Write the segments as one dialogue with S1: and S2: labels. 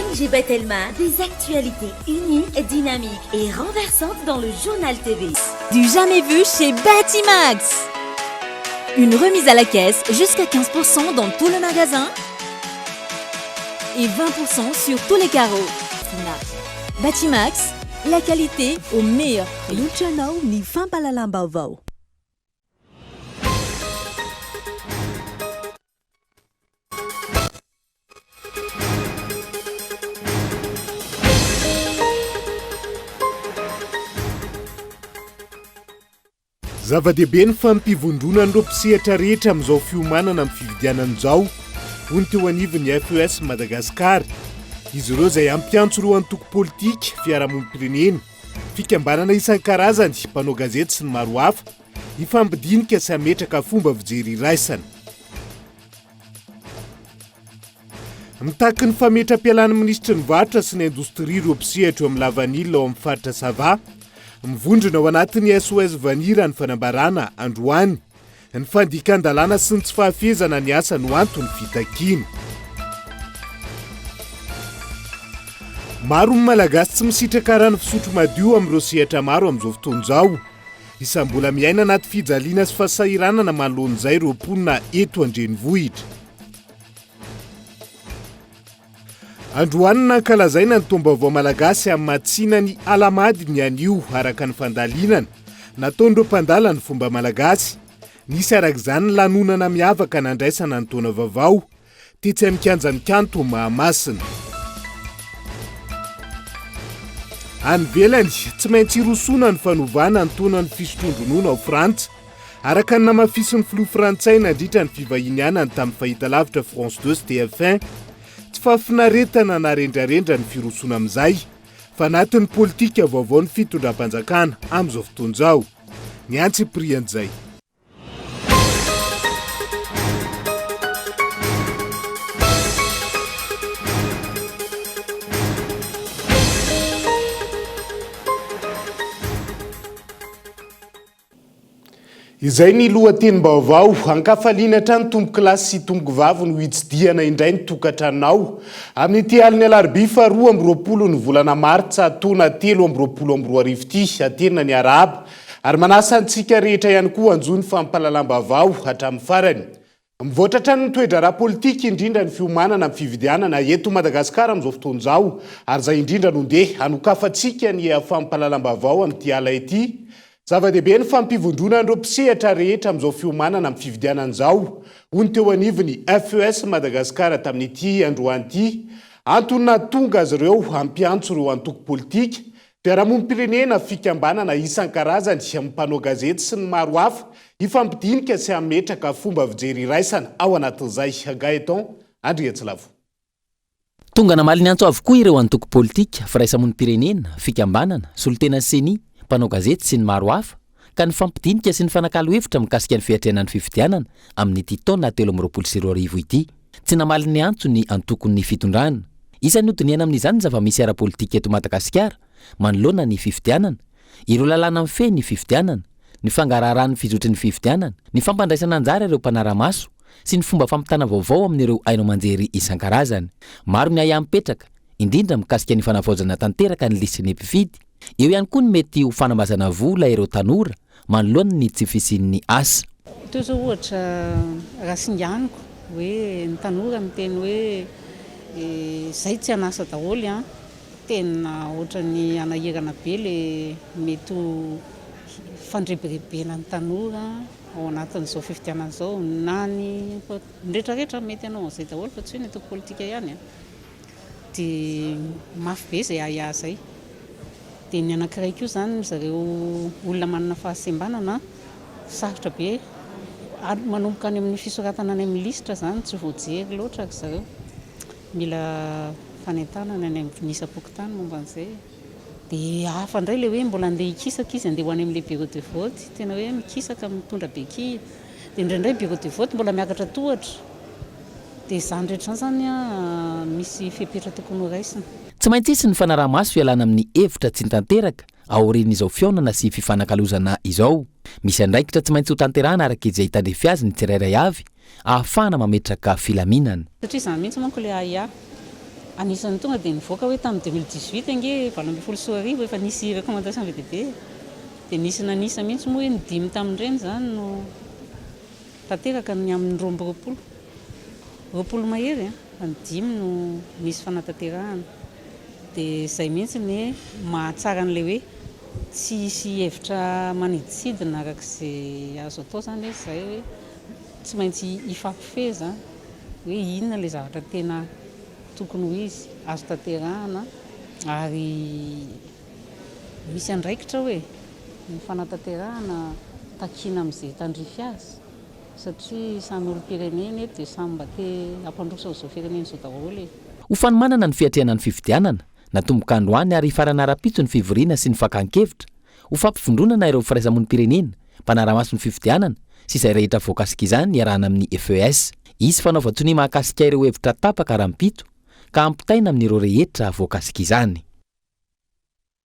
S1: ONG Batelma, des actualités uniques, dynamiques et renversantes dans le Journal TV. Du jamais vu chez Batimax Une remise à la caisse jusqu'à 15% dans tout le magasin et 20% sur tous les carreaux. Batimax, la qualité au meilleur prix.
S2: Manolotra anao ny fampahalalam-baovao.
S3: Zava-dehibe ny fampivondronan'ireo mpisehatra rehetra amin'izao fiomanana amin'ny fifidianana izao, hoy ny teo anivon'ny FES Madagascar. Izy ireo izay hampiantso ireo antoko politika, fiarahamonim-pirenena, fikambanana isan-karazany, mpanao gazety sy ny maro hafa, hifampidinika sy hametraka fomba fijery iraisana. Mitaky ny fametram-pialan'ny minisitry ny varotra sy ny indostria ireo mpisehatra eo amin'ny lavanila ao amin'ny faritra Sava. Mivondrona ao anatin'ny SOS Vanille raha ny fanambarana androany. Ny fandikan-dalàna sy ny tsy fahafehezana ny asa no anton'ny fitakiana. Maro ny Malagasy tsy misitraka rano fisotro madio amin'ireo sehatra maro amin'izao fotoana izao. Isan'ny mbola miaina anaty fijaliana sy fahasahiranana manoloana izay ireo mponina eto an-drenivohitra. Androany nankalazaina ny taom-baovao malagasy amin'ny matsina ny Alahamady ny anio araka ny fandalinana nataon'ireo mpandala ny fomba malagasy. Nisy araka izany ny lanonana miavaka nandraisana ny taona vaovao tetsy amin'ny kianjan'ny Kanto Mahamasina. Any ivelany, tsy maintsy hirosoana ny fanovana ny taonan'ny fisotroan-dronono ao Frantsa. Araka ny namafisin'ny filoha frantsay nandritra ny fivahinianany tamin'ny fahitalavitra France 2 sy TF1, tsy fahafinaretana na rendrarendra ny firosoana amin'izay, fa anatin'ny politika vaovaon'ny fitondram-panjakana amin'izao fotoana izao. Ny antsipirian'izay. Izay ny lohatenim-baovao. Ankafaliana hatrany tompokolahy sy tompokovavy no hitsidihana indray ny tokantranonao amin'ity alin'ny alarobia faha 22 ny volana martsa taona 2023 ity. Aterina ny arahaba ary manasa antsika rehetra ihany koa hanjohy ny fampahalalam-baovao hatramin'ny farany. Mivoatra hatrany ny toe-draharaha politika, indrindra ny fiomanana amin'ny fifidianana eto Madagasikara amin'izao fotoana izao, ary izay indrindra no ndeha hanokafantsika ny fampahalalam-baovao amin'ity ala ity. Zava-dehibe ny fampivondronan'ireo mpisehatra rehetra amin'izao fiomanana amin'ny fifidianana izao, hoy ny teo anivon'ny FES Madagascar tamin'ity androany ity. Antony nahatonga azy ireo hampiantso ireo antoko politika, Fiarahamonim-pirenena, fikambanana isan-karazany, mpanao gazety sy ny maro hafa hifampidinika sy hametraka fomba fijery iraisana ao anatin'izay. Gaëtan Andriantsilavo.
S4: Tonga namaly ny antso avokoa ireo antoko politika, firaisamonim-pirenena, fikambanana, solontenan'ny Ceni, mpanao gazety sy ny maro hafa ka nifampidinika sy nifanakalo hevitra mikasika ny fiatrehana ny fifidianana amin'ity taona 2023 ity. Tsy namaly ny antso ny antokon'ny fitondrana. Isan'ny hodinihana amin'izany ny zava-misy ara-politika eto Madagasikara manoloana ny fifidianana, ireo lalàna mifehy ny fifidianana, ny fangaraharahan'ny fizotry ny fifidianana, ny fampandraisana anjara ireo mpanara-maso sy ny fomba fampitana vaovao amin'ireo haino aman-jery isan-karazany. Maro ny ahiahy mipetraka, indrindra mikasika ny fanavaozana tanteraka ny lisitry ny mpifidy. Eo ihany koa ny mety ho fanambazana vola ireo tanora manoloana ny tsy fisian'ny asa.
S5: Toy izao ohatra raha singaniko hoe ny tanora miteny hoe izay tsy an'asa daholo an, tena ohatran'ny hanahirana be le mety ho fandrebirebena ny tanora ao anatin'izao fifidianana izao na ny rehetrarehetra mety hanao an'izay daholo fa tsy hoe ny antoko politika ihany an. Dia mafy be izay ahiahy izay. Dia ny anankiray koa izany ry zareo olona manana fahasembanana, sarotra be, ary manomboka any amin'ny fisoratana any amin'ny lisitra izany tsy voajery loatra ry zareo. Mila fanentanana any amin'ny isam-pokontany momba an'izay. Dia hafa indray ilay hoe mbola handeha hikisaka izy, handeha ho any amin'ilay bureau de vote, tena hoe mikisaka mitondra béquille. Dia indraindray bureau de vote mbola miakatra tohatra. Dia izany rehetra izany izany misy fepetra tokony ho raisina.
S4: Tsy maintsy hisy ny fanaraha-maso hialana amin'ny hevitra tsy tanteraka aorian'izao fihaonana sy fifanakalozana izao. Misy andraikitra tsy maintsy hotanterahana araka izay tandrify azy ny tsirairay avy ahafahana mametraka filaminana.
S5: Satria izany mihitsy manko ilay ahiahy. Anisan'ny tonga dia nivoaka hoe tamin'ny 2018 ange 2018 efa nisy recommandation be dia be e. Dia nisy nanisa mihitsy moa hoe ny dimy tamin'ireny izany no tanteraka ny amin'ny 22. 20 mahery an, fa ny dimy no nisy fanatanterahana. Dia izay mihitsy ny mahatsara an'ilay hoe tsy hisy hevitra manidintsidina araka izay azo atao izany hoe izay hoe tsy maintsy hifampifehy izany hoe inona ilay zavatra tena tokony ho izy, azo tanterahana ary misy andraikitra ao e! Ny fanatanterahana takiana amin'izay tandrify azy satria samy olom-pirenena eto dia samy mba te hampandroso an'izao firenena izao daholo e!
S4: Ho fanomanana ny fiatrehana ny fifidianana, natomboka androany ary hifarana rahampitso ny fivoriana sy ny fakan-kevitra ho fampivondronana ireo firaisamonim-pirenena, mpanara-maso ny fifidianana sy izay rehetra voakasika izany iarahana amin'ny FES. Hisy fanaovan-tsonia mahakasika ireo hevitra tapaka rahampitso ka hampitaina amin'ireo rehetra voakasika izany.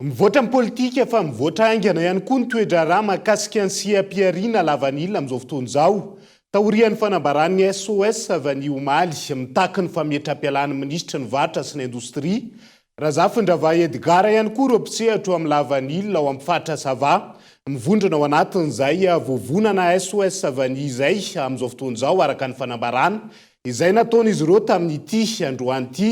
S3: Mivoatra ny politika fa mivoatra haingana ihany koa ny toe-draharaha mahakasika ny seha-pihariana lavanila amin'izao fotoana izao. Taorian'ny fanambaran'ny SOS Vanille omaly, mitaky ny fametram-pialan'ny minisitry ny varotra sy ny indostria, Razafindravahy Edgard ihany koa ireo mpisehatra eo amin'ny lavanila ao amin'ny faritra Sava. Mivondrona ao anatin'izay vovonana SOS Vanille izay amin'izao fotoana izao araka ny fanambarana izay nataon'izy ireo tamin'ity androany ity.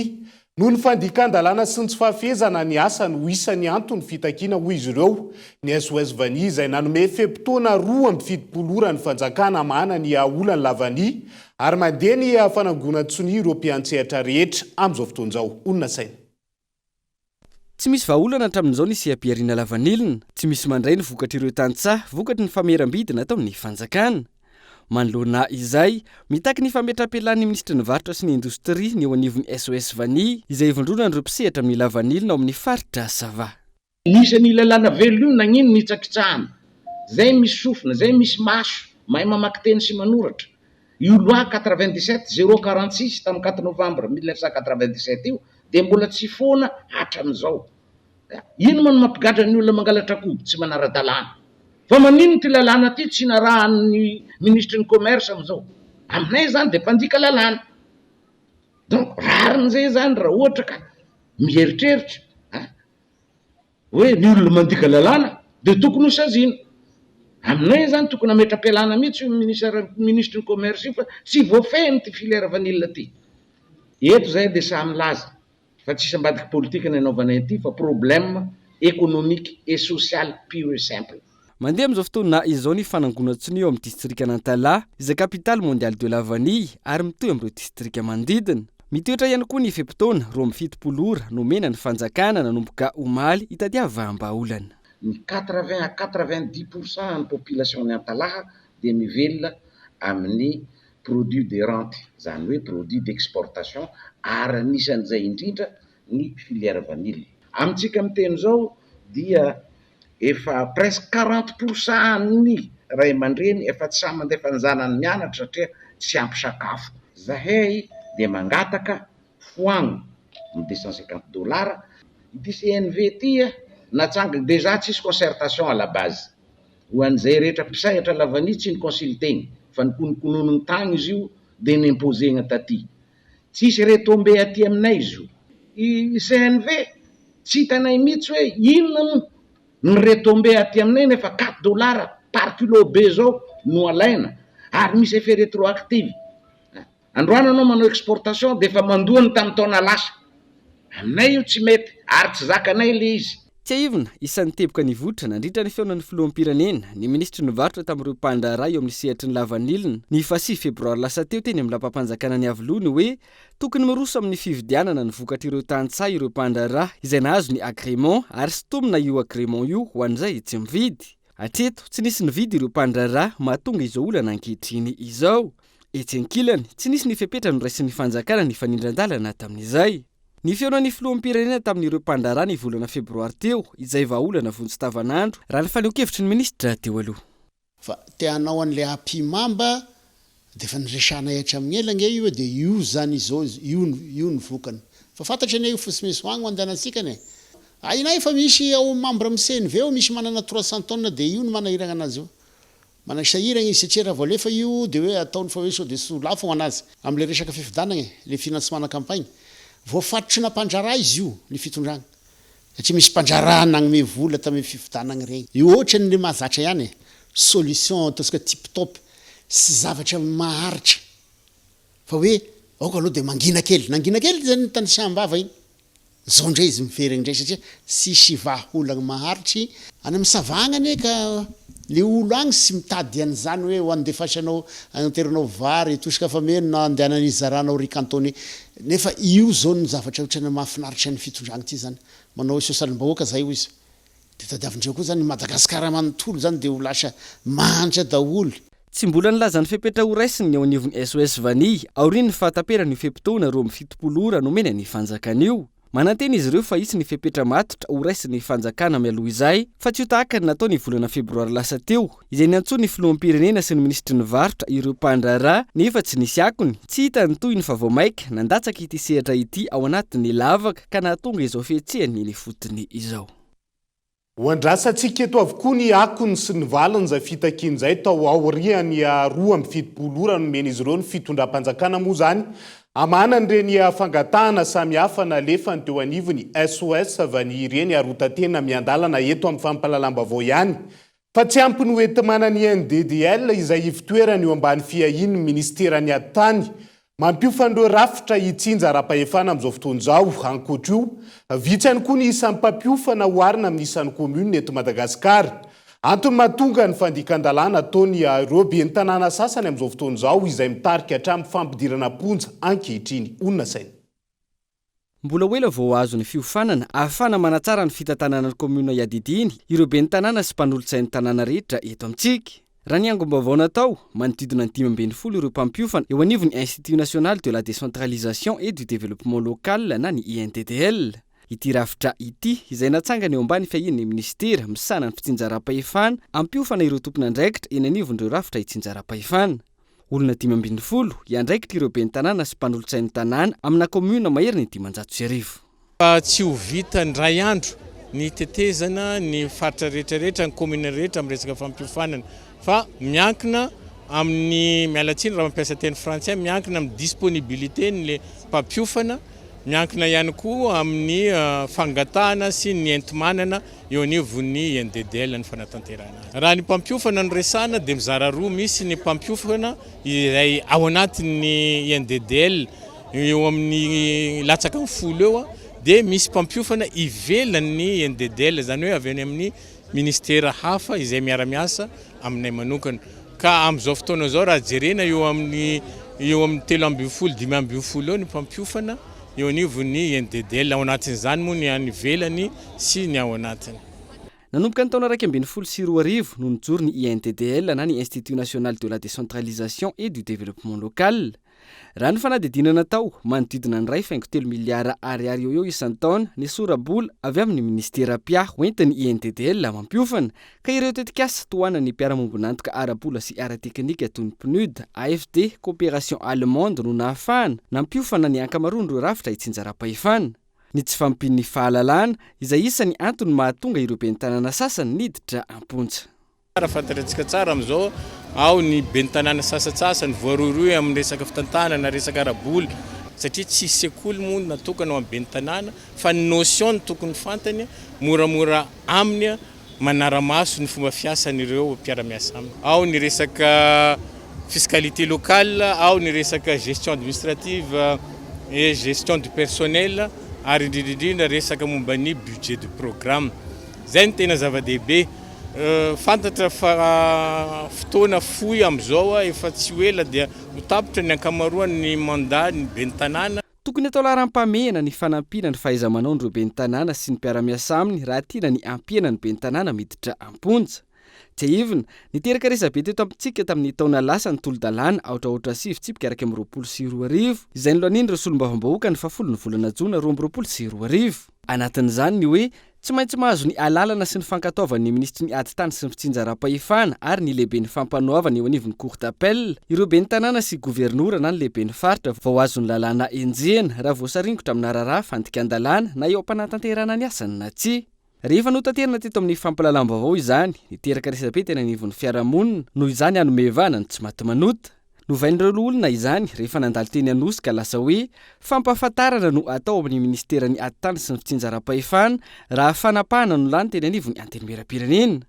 S3: Noho ny fandikan-dalàna sy ny tsy fahafehezana ny asa no isan'ny anton'ny fitakiana hoy izy ireo. Ny SOS Vanille izay nanome fe-potoana 72 ora ny fanjakana hamahana ny olan'ny lavanila ary mandeha ny fanangonan-tsonia ireo mpiantsehatra rehetra amin'izao fotoana izao. Honina saina.
S6: Tsy misy vahaolana hatramin'izao ny seha-pihariana lavanilina. Tsy misy mandray ny vokatr'ireo tantsaha vokatry ny fameram-bidy nataon'ny fanjakana. Manoloana izay, mitaky ny fametram-pialan'ny minisitry ny varotra sy ny indostria ny eo anivon'ny SOS Vanille, izay ivondronan'ireo mpisehatra amin'ny lavanilina ao amin'ny faritra Sava.
S7: Nisy an'io lalàna velona io nagnino nitsakitsahana? Zay misy sofina, zay misy maso, mahay mamaky teny sy manoratra. Io loi 97 046 tamin'ny quatre novembre 1997 io dia mbola tsy foana hatramin'izao. Ino moa no mampigadra ny olona mangalatra akoho tsy manara-dalàna? Fa manino ity lalàna ity tsy narahan'ny minisitry ny commerce amin'izao? Aminay izany dia mpandika lalàna. Donc rariny izay izany raha ohatra ka mieritreritra an! hoe ny olona mandika lalàna dia tokony ho saziana. Aminay izany tokony hametra-pialana mihitsy io ministère minisitry ny commerce io fa tsy voafehiny ity filière vanille ity. Eto izay dia samy milaza fa tsisy ambadiky politika ny anaovanay an'ity fa problème économique et social pur et simple.
S6: Mandeha amin'izao fotoana izao ny fanangonan-tsonia ao amin'ny distrikan'Antalaha, izay capitale mondiale de la vanille, ary mitohy amin'ireo distrika manodidina. Mitoetra ihany koa ny fe-potoana, 72 ora, nomena ny fanjakana nanomboka omaly hitadiavam-bahaolana.
S7: Ny quatre-vingt à quatre-vingt-dix pour cent ny population-n'i Antalaha dia mivelona amin'ny produit de rente, izany hoe produit d'exportation, ary anisan'izay indrindra ny filière vanille. Amintsika miteny izao dia Efa presque 40 pour cent an'ny ray aman-dreny efa tsy sahy mandefa ny zanany mianatra satria tsy ampy sakafo. Zahay dia mangataka foagno ny 250 dollars. Ity CNV ity natsangana déjà tsisy concertation à la base. Ho an'izay rehetra mpisehatra lavania tsy ni-consulter-gny fa nikononkononogny tagny izy io dia ni-imposer-gna taty. Tsisy retombées aty aminay izy io. I CNV tsy hitanay mihitsy hoe inona moa ny retombées aty aminay nefa quatre dollars par kilo be zao no alaina ary misy effet rétroactive. Androany anao manao exportation dia efa mandoa ny tamin'ny taona lasa. Aminay io tsy mety ary tsy zakanay ilay izy.
S6: Tsiahivina, isan'ny teboka nivoitra nandritra ny fihaonan'ny filoham-pirenena, ny minisitry ny varotra tamin'ireo mpandraharaha eo amin'ny sehatry ny lavanilina, ny fahasivy febroary lasa teo teny amin'ny lapam-panjakana Iavoloha ny hoe tokony miroso amin'ny fividianana ny vokatr'ireo tantsaha ireo mpandraharaha izay nahazo ny agrément ary sintomina io agrément io ho an'izay tsy mividy. Hatreto, tsy nisy nividy ireo mpandraharaha mahatonga izao olana ankehitriny izao. Etsy ankilany, tsy nisy ny fepetra noraisin'ny fanjakana nifanindran-dalana tamin'izay. Ny fihaonan'ny filoham-pirenena tamin'ireo mpandraharaha ny volana febroary teo, izay vahaolana vonjy tavanandro, raha ny fanehoan-kevitry ny minisitra teo aloha.
S8: Fa te hanao an'ilay Happy Mamba dia efa niresahanay hatramin'ny ela ange io e, dia io zany izao io io ny vokany. Fa fantatra anie io fa tsy maintsy ho agny andehanantsika anie. Ahinay efa misy ao membre amin'ny CNV ao misy manana 300 tonnes dia io no manahiragna anazy io. Manasahiragna izy satria raha vao alefa io dia hoe ataony fa hoe sao dia tsy ho lafo ho anazy. Amin'ilay resaka fifidianagna e, ilay financement-na campagne. Voafatotry na mpandraharaha izy io, ny fitondragna. Satria misy mpandraharaha nagnome vola tamin'ny fifidanagna regny. Io ohatrany le mahazatra ihany e. Solution ataontsika tip top sy zavatra maharitra. Fa hoe aoka aloha dia mangina kely. Nangina kely zany tany Sahambava iny. Zao ndray izy miverigny ndray satria tsisy vahaolagna maharitry. Any am Sava agny anie ka le olo agny tsy mitady an'izany hoe ho andefasanao agnateranao vary tosika fameno na andehanany hizaranao riz cantonais. Nefa io zao ny zavatra otrany mahafinaritra ny fitondragna ty zany. Manao sosialim-bahoaka zay hoy izy. De tadiavindreo koa zany i Madagascar manontolo zany de ho lasa mahantra daholo.
S6: Tsy mbola nilaza ny fepetra horaisiny ny eo anivon'ny SOS Vanille aorian'ny fahataperan'io fe-potoana 72 ora nomena ny fanjakana io. Manantena izy ireo fa hisy ny fepetra matotra horaisin'ny fanjakana mialoha izay fa tsy ho tahaka ny natao ny volana febroary lasa teo izay niantsoan'ny filoham-pirenena sy ny minisitry ny varotra ireo mpandraharaha nefa tsy nisy akony. Tsy hita ny tohiny fa vao mainka nandatsaka ity sehatra ity ao anatin'ny lavaka ka nahatonga izao fihetsehany eny ifotony izao.
S3: Ho andrasantsika eto avokoa ny akony sy ny valiny izay fitakiana izay tao aorian'ny 72 ora nomen'izy ireo ny fitondram-panjakana moa izany hamahana an'ireny fangatahana samihafa nalefany teo anivon'ny SOS Vania ireny ary hotatena miandalana eto amin'ny fampahalalam-baovao ihany Fa tsy ampy ny hoenti-manan'ny INDDL izay ivotoerany eo ambany fiahian'ny minisiteran'ny ady tany mampiofana ireo rafitra hitsinja ara-pahefana amin'izao fotoana izao. Ankoatra io, vitsy ihany koa ny isan'ny mpampiofana oharina amin'ny isan'ny commune eto Madagasikara. Antony mahatonga ny fandikan-dalàna ataon'ireo ben'ny tanàna sasany amin'izao fotoana izao izay mitarika hatramin'ny fampidirana am-ponja ankehitriny. Honina saina.
S6: Mbola ho ela vao ho azo ny fiofanana ahafahana manatsara ny fitantanana ny kaominina iadidiany ireo ben'ny tanàna sy mpanolotsain'ny tanàna rehetra eto amintsika. Raha ny angom-baovao natao, manodidina ny 15 ireo mpampiofana eo anivon'ny Institut National de la Décentralisation et du Développement Local na ny INDDL. Ity rafitra ity, izay natsangana eo ambany fiahian'ny minisitera misahana ny fitsinjaram-pahefana, hampiofana ireo tompon'andraikitra eny anivon'ireo rafitra itsinjaram-pahefana. Olona 15 hiandraikitra ireo ben'ny tanàna sy mpanolotsain'ny tanàna amina kaominina mahery ny 1500.
S9: Fa tsy ho vita indray andro ny tetezana ny faritra rehetra rehetra, ny kaominina rehetra amin'ny resaka fampiofanana fa miankina amin'ny, miala tsiny raha mampiasa teny frantsay, miankina amin'ny disponibilité-n'le mpampiofana, miankina ihany koa amin'ny fangatahana sy ny enti-manana eo anivon'ny INDDL ny fanatanterahana azy. Raha ny mpampiofana no resahana dia mizara roa, misy ny mpampiofana izay ao anatin'ny INDDL eo amin'ny latsaka ny folo eo dia misy mpampiofana ivelan'ny INDDL izany hoe avy any amin'ny ministera hafa izay miara-miasa aminay manokana. Ka amin'izao fotoana izao raha jerena eo amin'ny eo amin'ny 13, 15 eo ny mpampiofana eo anivon'ny INDDL, ao anatin'izany moa ny any ivelany sy ny ao anatiny.
S6: Nanomboka ny taona 2011 no nijoro ny INDDL na ny Institut National de la Décentralisation et du Développement Local. Raha ny fanadihadiana natao, manodidina ny 1,3 miliara ariary eo ho eo isan-taona ny sora-bola avy amin'ny minisitera mpiahy hoentin'ny INDDL mampiofana, ka ireo tetikasa tohanan'ny mpiara-mombon'antoka ara-bola sy ara-teknika toy ny PNUD, AFD, Coopération Allemande no nahafahana nampiofana ny ankamaroan'ireo rafitra itsinjaram-pahefana. Ny tsy fahampian'ny fahalalana, izay isan'ny antony mahatonga ireo ben'ny tanàna sasany niditra am-ponja.
S9: Raha fantatr'antsika tsara amin'izao, ao ny ben'ny tanàna sasantsasany voarohirohy amin'ny resaka fitantanana, resaka ara-bola, satria tsisy sekoly moa natokana ho an'ny ben'ny tanàna fa ny notion no tokony fantany, moramora aminy manara-maso ny fomba fiasan'ireo mpiara-miasa aminy. Ao ny resaka fiscalité locale, ao ny resaka gestion administrative et gestion du personnel ary indrindra indrindra resaka momba ny budget de programme. Izay no tena zava-dehibe. Fantatra fa fotoana fohy amin'izao, efa tsy ho ela dia ho tapitra ny ankamaroan'ny mandat ny ben'ny tanàna.
S6: Tokony atao laharam-pahamehana ny fanampiana ny fahaiza-manaon'ireo ben'ny tanàna sy ny mpiara-miasa aminy raha tiana ny hampihena ny ben'ny tanàna miditra am-ponja. Tsiahivina, niteraka resabe teto amintsika tamin'ny taona lasa ny tolo-dalàna aotra aotra sivy tsipika 2021 izay nolanian'ireo solombavambahoaka ny fahafolon'ny volana jona 2022. Anatin'izany ny hoe Tsy maintsy mahazo ny alalana sy ny fankatoavan'ny minisitry ny ady tany sy ny fitsinjaram-pahefana ary ny lehiben'ny fampanoavana eo anivon'ny Cour d'appel ireo ben'ny tanàna sy governora na ny lehiben'ny faritra vao azon'ny lalàna enjehina raha voasaringotra amina raharaha fandikan-dalàna na eo am-panatanterahana ny asany na tsia. Rehefa notaterina teto amin'ny fampahalalam-baovao izany, niteraka resabe teny anivon'ny fiarahamonina noho izany hanomevana ny tsimatimanota. Novain'ireo loholona izany rehefa nandalo teny Anosy ka lasa hoe fampahafantarana no atao amin'ny minisiteran'ny Atitany sy ny fitsinjaram-pahefana raha fanapahana no lany teny anivon'ny Antenimierampirenena.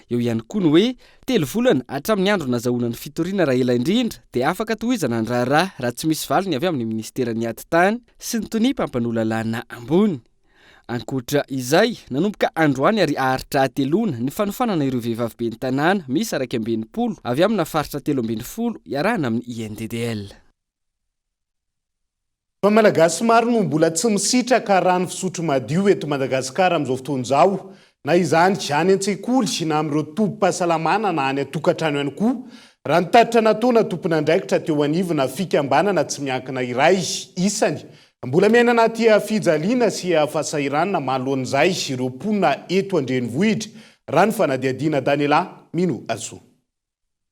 S6: Eo ihany koa ny hoe telo volana hatramin'ny andro nazahoana ny fitoriana raha ela indrindra dia afaka tohizana ny raharaha raha tsy misy valiny avy amin'ny minisiteran'ny Atitany sy ny tonia mpampanoa lalàna ambony. Ankoatra izay, nanomboka androany ary haharitra hateloana ny fanofanana ireo vehivavy ben'ny tanàna miisa 61 avy amina faritra 13 iarahana amin'ny INDDL.
S3: Fa Malagasy maro no mbola tsy misitraka rano fisotro madio eto Madagasikara amin'izao fotoana izao, na izany any an-tsekoly na amin'ireo tobim-pahasalamana na any an-tokantrano ihany koa, raha ny tatitra nataona tompon'andraikitra teo anivona fikambanana tsy miankina iray isany Mbola miaina anaty fijaliana sy fahasahiranana manoloan'izay ireo mponina eto an-drenivohitra, raha ny fanadihadiana Daniela Mino Asoa.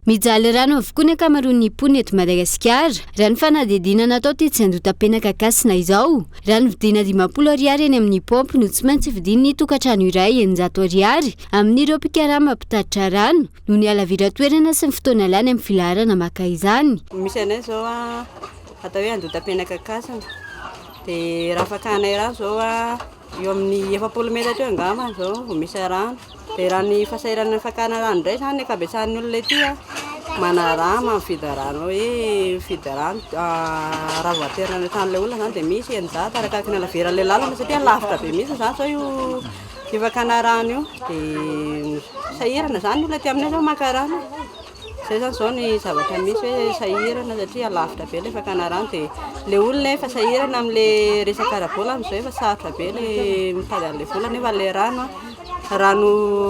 S10: Mijaly rano avokoa ny ankamaroan'ny mponina eto Madagasikara, raha ny fanadihadiana natao tetsy Andotapenaka Ankasina izao. Rano vidiana 50 ariary eny amin'ny paompy no tsy maintsy vidian'ny tokantrano iray 600 ariary amin'ireo mpikarama mpitatitra rano, noho ny halaviran-toerana sy ny fotoana lany amin'ny filaharana maka izany.
S11: Misy anay izao atao hoe Andotapenaka Ankasina. Dia raha fakanay rano izao eo amin'ny 40 metatra eo angamba izao vao misy rano. Dia raha ny fahasahiranana fakana rano indray izany ny ankabetsahan'ny olona ety manarama mividy rano hoe mividy rano raha vao aterina any an-tranon'ilay olona izany dia misy 600 arakaraky ny halaviran'ilay lalana satria lavitra be mihitsy izany izao io io fakana rano io. Dia sahirana izany ny olona aty aminay izao maka rano. Zay zany zao ny zavatra misy hoe sahirana satria lavitra be le fakana rano dia le olona efa sahirana amin'le resaka ara-bola amin'izao efa sarotra be le mitady an'le vola nefa le rano rano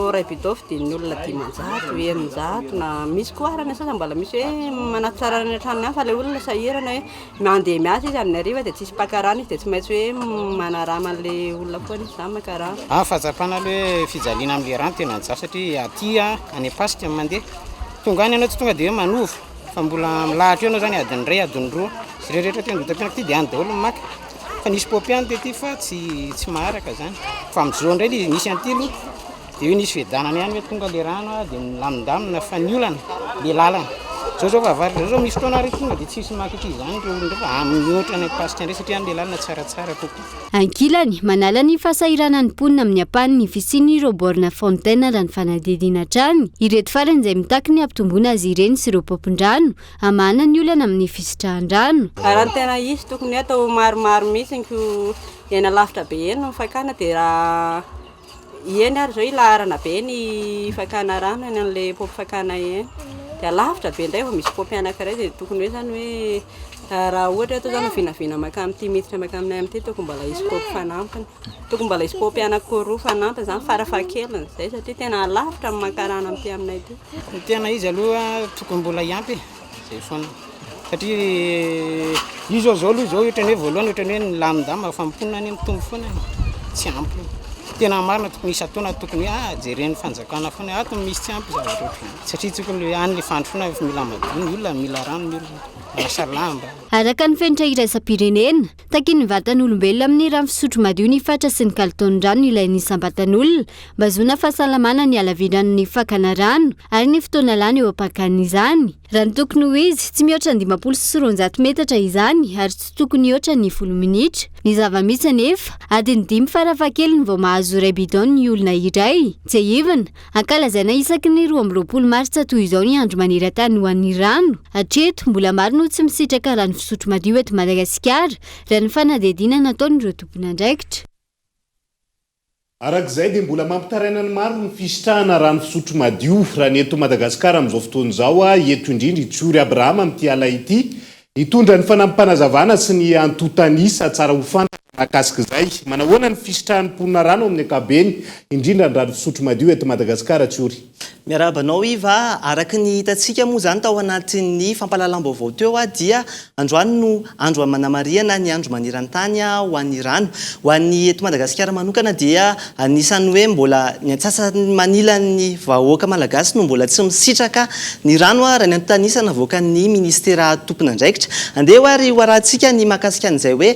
S11: iray bidon vidian'ny olona 500, 600 na misy koa ara ny sasany mbola misy hoe manatitra rano any an-tranony any fa le olona sahirana hoe Mandeha miasa izy amin'ny hariva dia tsisy mpaka rano izy dia tsy maintsy hoe manarama an'ilay olona foana izy izany maka rano.
S12: Ah, fahatsapana aloha hoe fijaliana amin'ilay rano tena mijaly satria aty any Ampasika no mandeha. Tonga any ianao tsy tonga dia hoe manova fa mbola milahatra eo ianao izany adiny iray, adiny roa. Izay rehetra aty Andohatapenaka aty dia any daholo no maka. Fa nisy paompy ihany tety fa tsy tsy maharaka izany. Fa amin'izao indray ilay izy nisy an'ity aloha. Dia hoe nisy fiadanana ihany hoe tonga le rano dia milamindamina fa ny olana le lalana. Zao zao fahavaratra zao zao misy fotoana ary tonga dia tsisy maka ity izany ireo olona ireo fa amin'ny mihoatra any Ampasika indray satria any le lalana tsaratsara kokoa.
S10: Ankilany, manala ny fahasahiranan'ny mponina amin'ny ampahany ny fisian'ireo borne fontaine raha ny fanadihadiana hatrany. Ireto farany izay mitaky ny hampitomboana azy ireny sy ireo paompin-drano hamahana ny olana amin'ny fisitrahan-drano.
S11: Raha ny tena izy tokony hoe atao maromaro mihitsy ko eny alavitra be eny no fakana dia raha Eny ary izao ilaharana be ny fakana rano eny amin'ilay paompy fakana eny. Dia lavitra be indray vao misy paompy anankiray dia tokony hoe izany hoe raha ohatra hoe atao izany vinavina mankany amin'ity miditra mankany aminay amin'ity tokony mbola hisy paompy fanampiny. Tokony mbola hisy paompy anankiroa fanampiny izany farafahakeliny izay satria tena lavitra ny maka rano amin'ity aminay ity.
S12: Ny tena izy aloha tokony mbola hiampy e. Zay foana. Satria io zao zao aloha zao ohatran'ny hoe voalohany ohatran'ny hoe nilamindamina fa mponina anie mitombo foana e. Tsy ampy io. Tena marina tokony isan-taona tokony hoe ah jeren'ny fanjakana foana hoe ato misy tsy ampy zavatra ohatr'izany. Satria tokony hoe any le fandrosoana efa mila madio ny olona, mila rano ny olona, manasa lamba.
S10: Araka ny fenitra iraisam-pirenena, takian'ny vatan'olombelona amin'ny rano fisotro madio ny fatra sy ny kalitaon'ny rano ilain'ny isam-batan'olona mba hahazoana fahasalamana ny halaviran'ny fakana rano ary ny fotoana lany eo am-pakana izany. Raha ny tokony ho izy, tsy mihoatra ny 250 metatra izany ary tsy tokony hihoatra ny folo minitra. Ny zava-misy anefa, adiny dimy farafahakeliny vao mahazo iray bidon ny olona iray. Tsiahivina, ankalazaina isaky ny 22 martsa toy izao ny andro maneran-tany ho an'ny rano. Hatreto, mbola maro no tsy misitraka rano fisotro madio eto Madagasikara, raha ny fanadihadiana nataon'ireo tompon'andraikitra.
S3: Araka izay dia mbola mampitaraina ny maro ny fisitrahana rano fisotro madio raha ny eto Madagasikara amin'izao fotoana izao. Eto indrindra i Tsiory Abraham amin'ity ala ity hitondra ny fanampim-panazavana sy ny antontan'isa tsara ho fantatra mahakasika izay. Manahoana ny fisitrahan'ny mponina rano amin'ny ankapobeny, indrindra ny rano fisotro madio eto Madagasikara, Tsiory?
S13: Miarahaba anao Yves a! Araka ny hitantsika moa izany tao anatin'ny fampahalalam-baovao teo dia androany no andro manamarihana ny andro maneran-tany ho an'ny rano. Ho an'ny eto Madagasikara manokana dia anisan'ny hoe mbola ny antsasany manilan'ny vahoaka malagasy no mbola tsy misitraka ny rano raha ny antontan'isa navoakan'ny minisitera tompon'andraikitra. Andeha ary ho arahantsika ny mahakasika an'izay hoe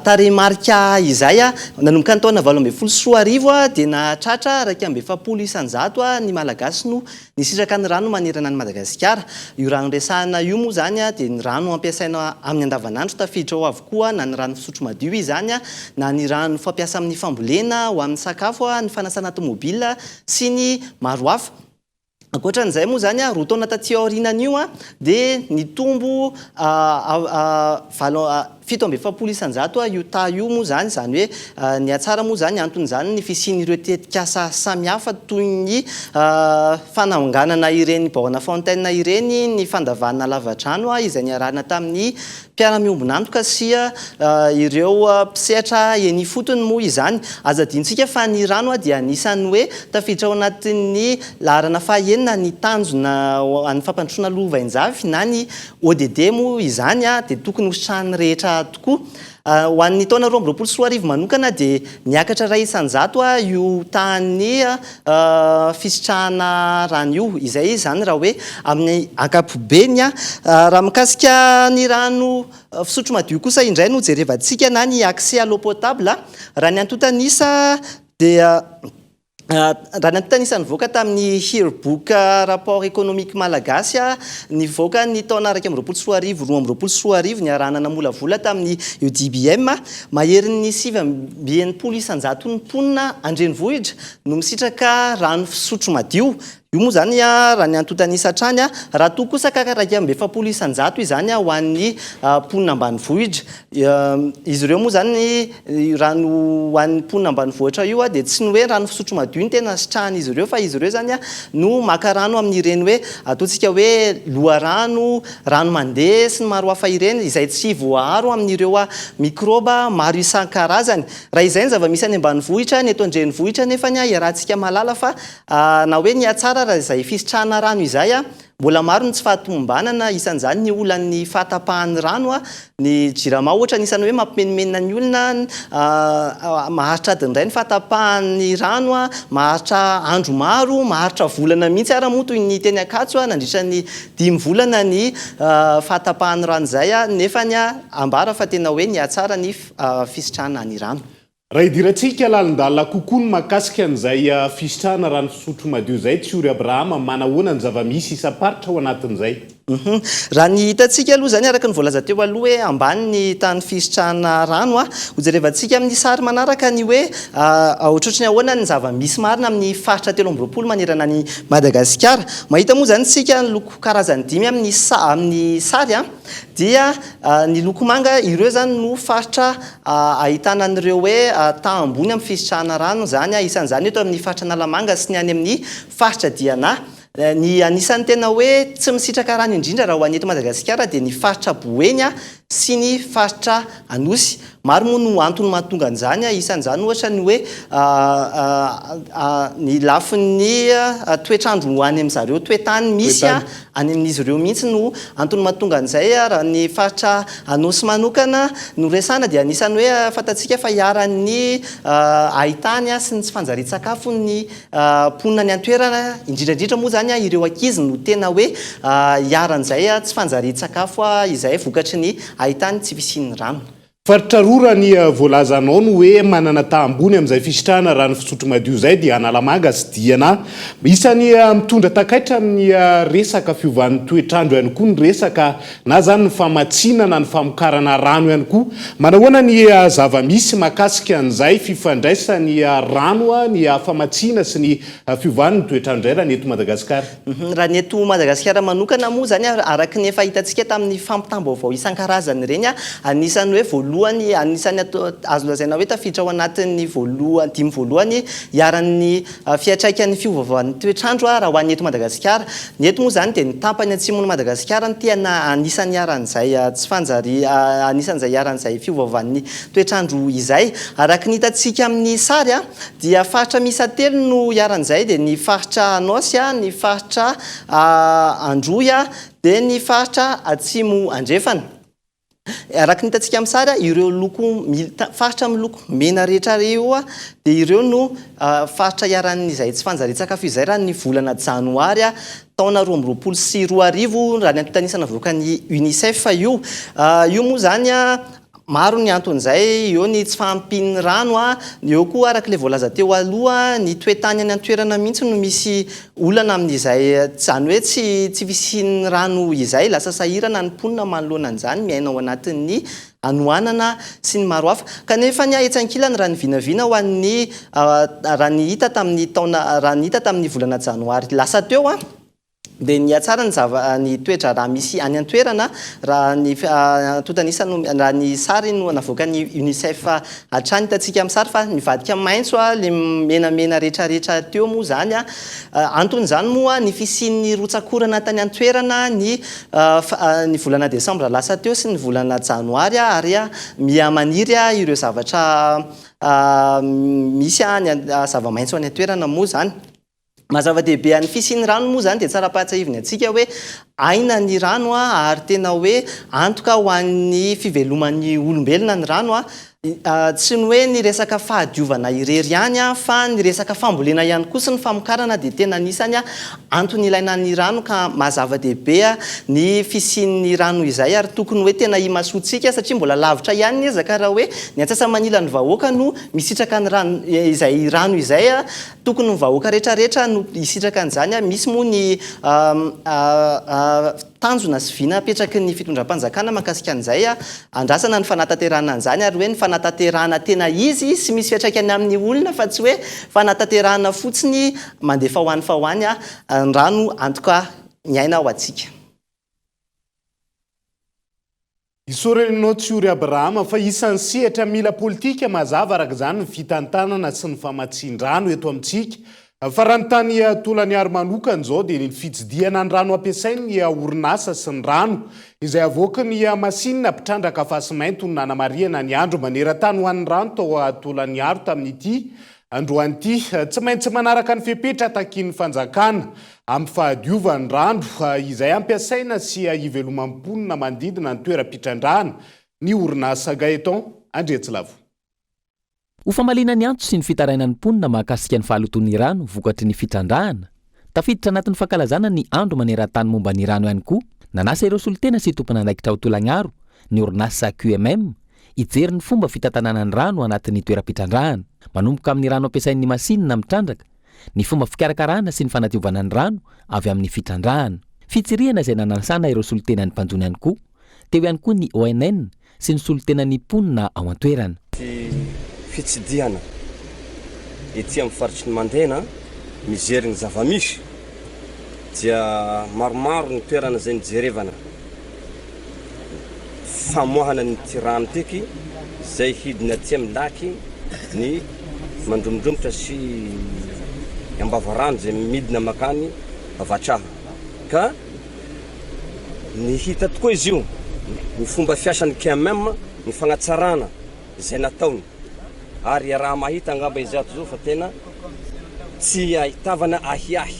S13: tarehimarika. marika izay, nanomboka ny taona 2018 dia nahatratra 41% ny Malagasy no nisitraka ny rano manerana an'i Madagasikara. Io rano resahina io moa izany dia ny rano ampiasaina amin'ny andavanandro tafiditra ao avokoa na ny rano fisotro madio izany na ny rano fampiasa amin'ny fambolena, ho amin'ny sakafo, ny fanasana tomobila sy ny maro hafa. Ankoatra an'izay moa izany, roa taona taty aorianan'io dia nitombo valo, 47% io taha io moa izany, izany hoe nihatsara moa izany, anton'izany ny fisian'ireo tetikasa samihafa toy ny fananganana ireny borne fontaine ireny, ny fandavahana lavadrano izay niarahana tamin'ny Mpiara-miombon'antoka sy ireo mpisehatra eny ifotony moa izany. Aza adinontsika fa ny rano dia anisan'ny hoe tafiditra ao anatin'ny laharana fahaenina ny tanjona ho an'ny fampandrosoana lovainjafy na ny ODD moa izany dia tokony hositrahan'ny rehetra tokoa. Ho an'ny taona 2022 manokana dia niakatra 1% io tahan'ny fisitrahana rano io. Izay izany raha hoe amin'ny ankapobeny. Raha mikasika ny rano fisotro madio kosa indray no jerevantsika na ny accès à l'eau potable, raha ny antontan'isa dia raha ny antontan'isa nivoaka tamin'ny Yearbook rapport économique malagasy nivoaka ny taona 2021 2022 niarahana namolavola tamin'ny EDBM, maherin'ny 69 isan-jaton'ny mponina an-drenivohitra no misitraka rano fisotro madio. Io moa izany raha ny antontan'isa hatrany, raha toa kosa ka 41% izany ho an'ny mponina ambanivohitra. Izy ireo moa izany, io rano ho an'ny mponina ambanivohitra io dia tsy ny hoe rano fisotro madio no tena sitrahan'izy ireo fa izy ireo izany no maka rano amin'ireny hoe ataontsika hoe loharano, rano mandeha sy ny maro hafa ireny izay tsy voaaro amin'ireo mikraoba maro isan-karazany. Raha izay ny zava-misy any ambanivohitra, ny eto an-drenivohitra anefa iarahantsika mahalala fa na hoe nihatsara raha izay fisitrahana rano izay, Mbola maro ny tsy fahatomombanana, isan'izany ny olan'ny fahatapahan'ny rano, ny Jirama ohatra anisan'ny hoe mampimenomenona ny olona, maharitra adiny iray ny fahatapahan'ny rano, maharitra andro maro, maharitra volana mihitsy ara moa toy ny teny Ankatso nandritra ny dimy volana ny fahatapahan'ny rano izay, nefa ny ambara fa tena hoe nihatsara ny fisitrahana ny rano.
S3: Raha idirantsika lalindalina kokoa ny mahakasika an'izay fisitrahana rano fisotro madio izay, Tsiory Abrahama, manahoana ny zava-misy isam-paritra ao anatin'izay?
S13: Hum. Raha ny hitantsika aloha izany araka ny voalaza teo aloha hoe ambany ny tahan'ny fisitrahana rano a. Hojerevantsika amin'ny sary manaraka ny hoe ohatrohatry ny ahoana ny zava-misy marina amin'ny faritra 23 manerana an'i Madagasikara. Mahita moa izany isika ny loko karazany dimy amin'ny amin'ny sary a. Dia ny loko manga ireo izany no faritra ahitana an'ireo hoe taha ambony amin'ny fisitrahana rano izany, isan'izany eto amin'ny faritra Analamanga sy ny any amin'ny faritra Diana. Ny anisan'ny tena hoe tsy misitraka rano indrindra raha ho an'ny eto Madagasikara dia ny faritra Boeny sy ny faritra Anosy. Maro moa no antony mahatonga an'izany, isan'izany ohatra ny hoe ny lafiny toetr'andro any amin'zareo, toe-tany misy any amin'izy ireo mihitsy no antony mahatonga an'izay. Raha ny faritra Anôsy manokana no resahana dia anisan'ny hoe fantatsika fa iharan'ny haintany sy ny tsy fanjarian-tsakafo ny mponina any an-toerana, indrindra indrindra moa izany ireo ankizy no tena hoe iharan'izay tsy fanjarian-tsakafo izay vokatry ny haintany tsy fisian'ny rano.
S3: Faritra roa raha ny voalazanao no hoe manana taha ambony amin'izay fisitrahana rano fisotro madio izay dia Analamanga sy Diana. Isan'ny mitondra takaitra amin'ny resaka fiovan'ny toetr'andro ihany koa ny resaka na izany ny famatsiana na ny famokarana rano ihany koa. Manahoana ny zava-misy mahakasika an'izay fifandraisan'ny rano, ny famatsiana sy ny fiovan'ny toetr'andro izay raha ny eto Madagasikara?
S13: Raha ny eto Madagasikara manokana moa izany, araka ny efa hitantsika tamin'ny fampitam-baovao isan-karazany ireny, anisan'ny hoe voalohany, anisan'ny atao, azo lazaina hoe tafiditra ao anatin'ny voalohany, dimy voalohany iharan'ny fiantraikan'ny fiovaovan'ny toetr'andro raha ho an'ny eto Madagasikara. Ny eto moa izany dia ny tapany atsimon'i Madagasikara no tena anisan'ny iharan'izay tsy fanjari-, anisan'izay iharan'izay fiovaovan'ny toetr'andro izay. Araka ny hitantsika amin'ny sary, Dia faritra miisa telo no iharan'izay dia ny faritra Anôsy, ny faritra Androy dia ny faritra Atsimo Andrefana. Araka ny hitantsika amin'ny sary, ireo loko faritra miloko mena rehetra ireo dia ireo no faritra iharan'izay tsy fanjarian-tsakafo izay raha ny volana janoary taona 2022 raha ny antontan'isa navoakan'ny Unicef io. Io moa izany. Maro ny anton'izay, eo ny tsy fahampian'ny rano, eo koa araka ilay voalaza teo aloha, ny toe-tany any an-toerana mihitsy no misy olana amin'izay, izany hoe tsy tsy fisian'ny rano izay, lasa sahirana ny mponina manoloana an'izany, miaina ao anatin'ny hanoanana sy ny maro hafa. Kanefa ny etsy ankilany raha ny vinavina ho an'ny raha ny hita tamin'ny taona raha ny hita tamin'ny volana janoary lasa teo, dia nihatsara ny zava ny toe-draharaha misy any an-toerana raha ny antontan'isa no raha ny sary no navoakan'ny UNICEF hatrany. Hitantsika amin'ny sary fa nivadika maitso ilay menamena rehetrarehetra teo moa izany. Anton'izany moa ny fisian'ny rotsak'orana tany an-toerana ny ny volana desambra lasa teo sy ny volana janoary ary miha maniry ireo zavatra misy any zava-maitso any an-toerana moa izany. Maha zava-dehibe an'ny fisian'ny rano moa izany dia tsara ampahatsiahivina antsika hoe aina ny rano ary tena hoe antoka ho an'ny fiveloman'ny olombelona ny rano. Tsy ny hoe ny resaka fahadiovana irery ihany fa ny resaka fambolena ihany koa sy ny famokarana dia tena anisany antony ilaina ny rano ka maha zava-dehibe ny fisian'ny rano izay ary tokony hoe tena imasoantsika satria mbola lavitra ihany ny ezaka raha hoe ny antsasa-manilan'ny vahoaka no misitraka ny rano izay rano izay. Tokony ny vahoaka rehetra rehetra no hisitraka an'izany, misy moa ny tanjona sy vina apetraky ny fitondram-panjakana mahakasika an'izay, andrasana ny fanatanterahana an'izany ary hoe ny fanatanterahana tena izy sy misy fiantraikany amin'ny olona fa tsy hoe fanatanterahana fotsiny mandefa ho any fa ho any, ny rano antoka ny aina ho antsika.
S3: Isaorana ianao Tsiory Abrahama fa isan'ny sehatra mila politika mazava araka izany ny fitantanana sy ny famatsian-drano eto amintsika. Fa raha ny tany Tolaniary manokana izao dia ny fitsidihana ny rano ampiasain'ny orinasa sy ny rano izay avoaky ny masinina mpitrandraka fasimainty no nanamarihana ny andro maneran-tany ho an'ny rano tao Tolaniaro tamin'ity androany ity. Tsy maintsy manaraka ny fepetra takian'ny fanjakana amin'ny fahadiovan'ny rano izay ampiasaina sy iveloman'ny mponina manodidina ny toeram-pitrandrahana ny orinasa Gaëtan Andriatsilavo.
S4: Ho famaliana ny antso sy ny fitarainan'ny mponina mahakasika ny fahalotoan'ny rano vokatry ny fitrandrahana, tafiditra anatin'ny fankalazana ny Andro maneran-tany momba ny rano ihany koa, nanasa ireo solontena sy tompon'andraikitra ao Tolagnaro ny orinasa QMM hijery ny fomba fitantanana ny rano anatin'ny toeram-pitrandrahana, manomboka amin'ny rano ampiasain'ny masinina mitrandraka, ny fomba fikarakarana sy ny fanadiovana ny rano avy amin'ny fitrandrahana. Fitsirihana izay nanasana ireo solontenan'ny mpanjono ihany koa. Teo ihany koa ny ONN sy ny solontenan'ny mponina ao an-toerana.
S14: Ny fitsidihana ety amin'ny faritry ny Mandena mijery ny zava-misy dia maromaro ny toerana izay nijerevana. Famoahana ny ity rano tiky izay hidina aty amin'ny lac ny mandromodromotra sy ambavarano izay midina makany Vatraha ka ny hita tokoa izy io ny fomba fiasan'ny QMM ny fagnatsarana izay nataony ary iaraha-mahita angamba izy ato izao fa tena tsy ahitavana ahiahy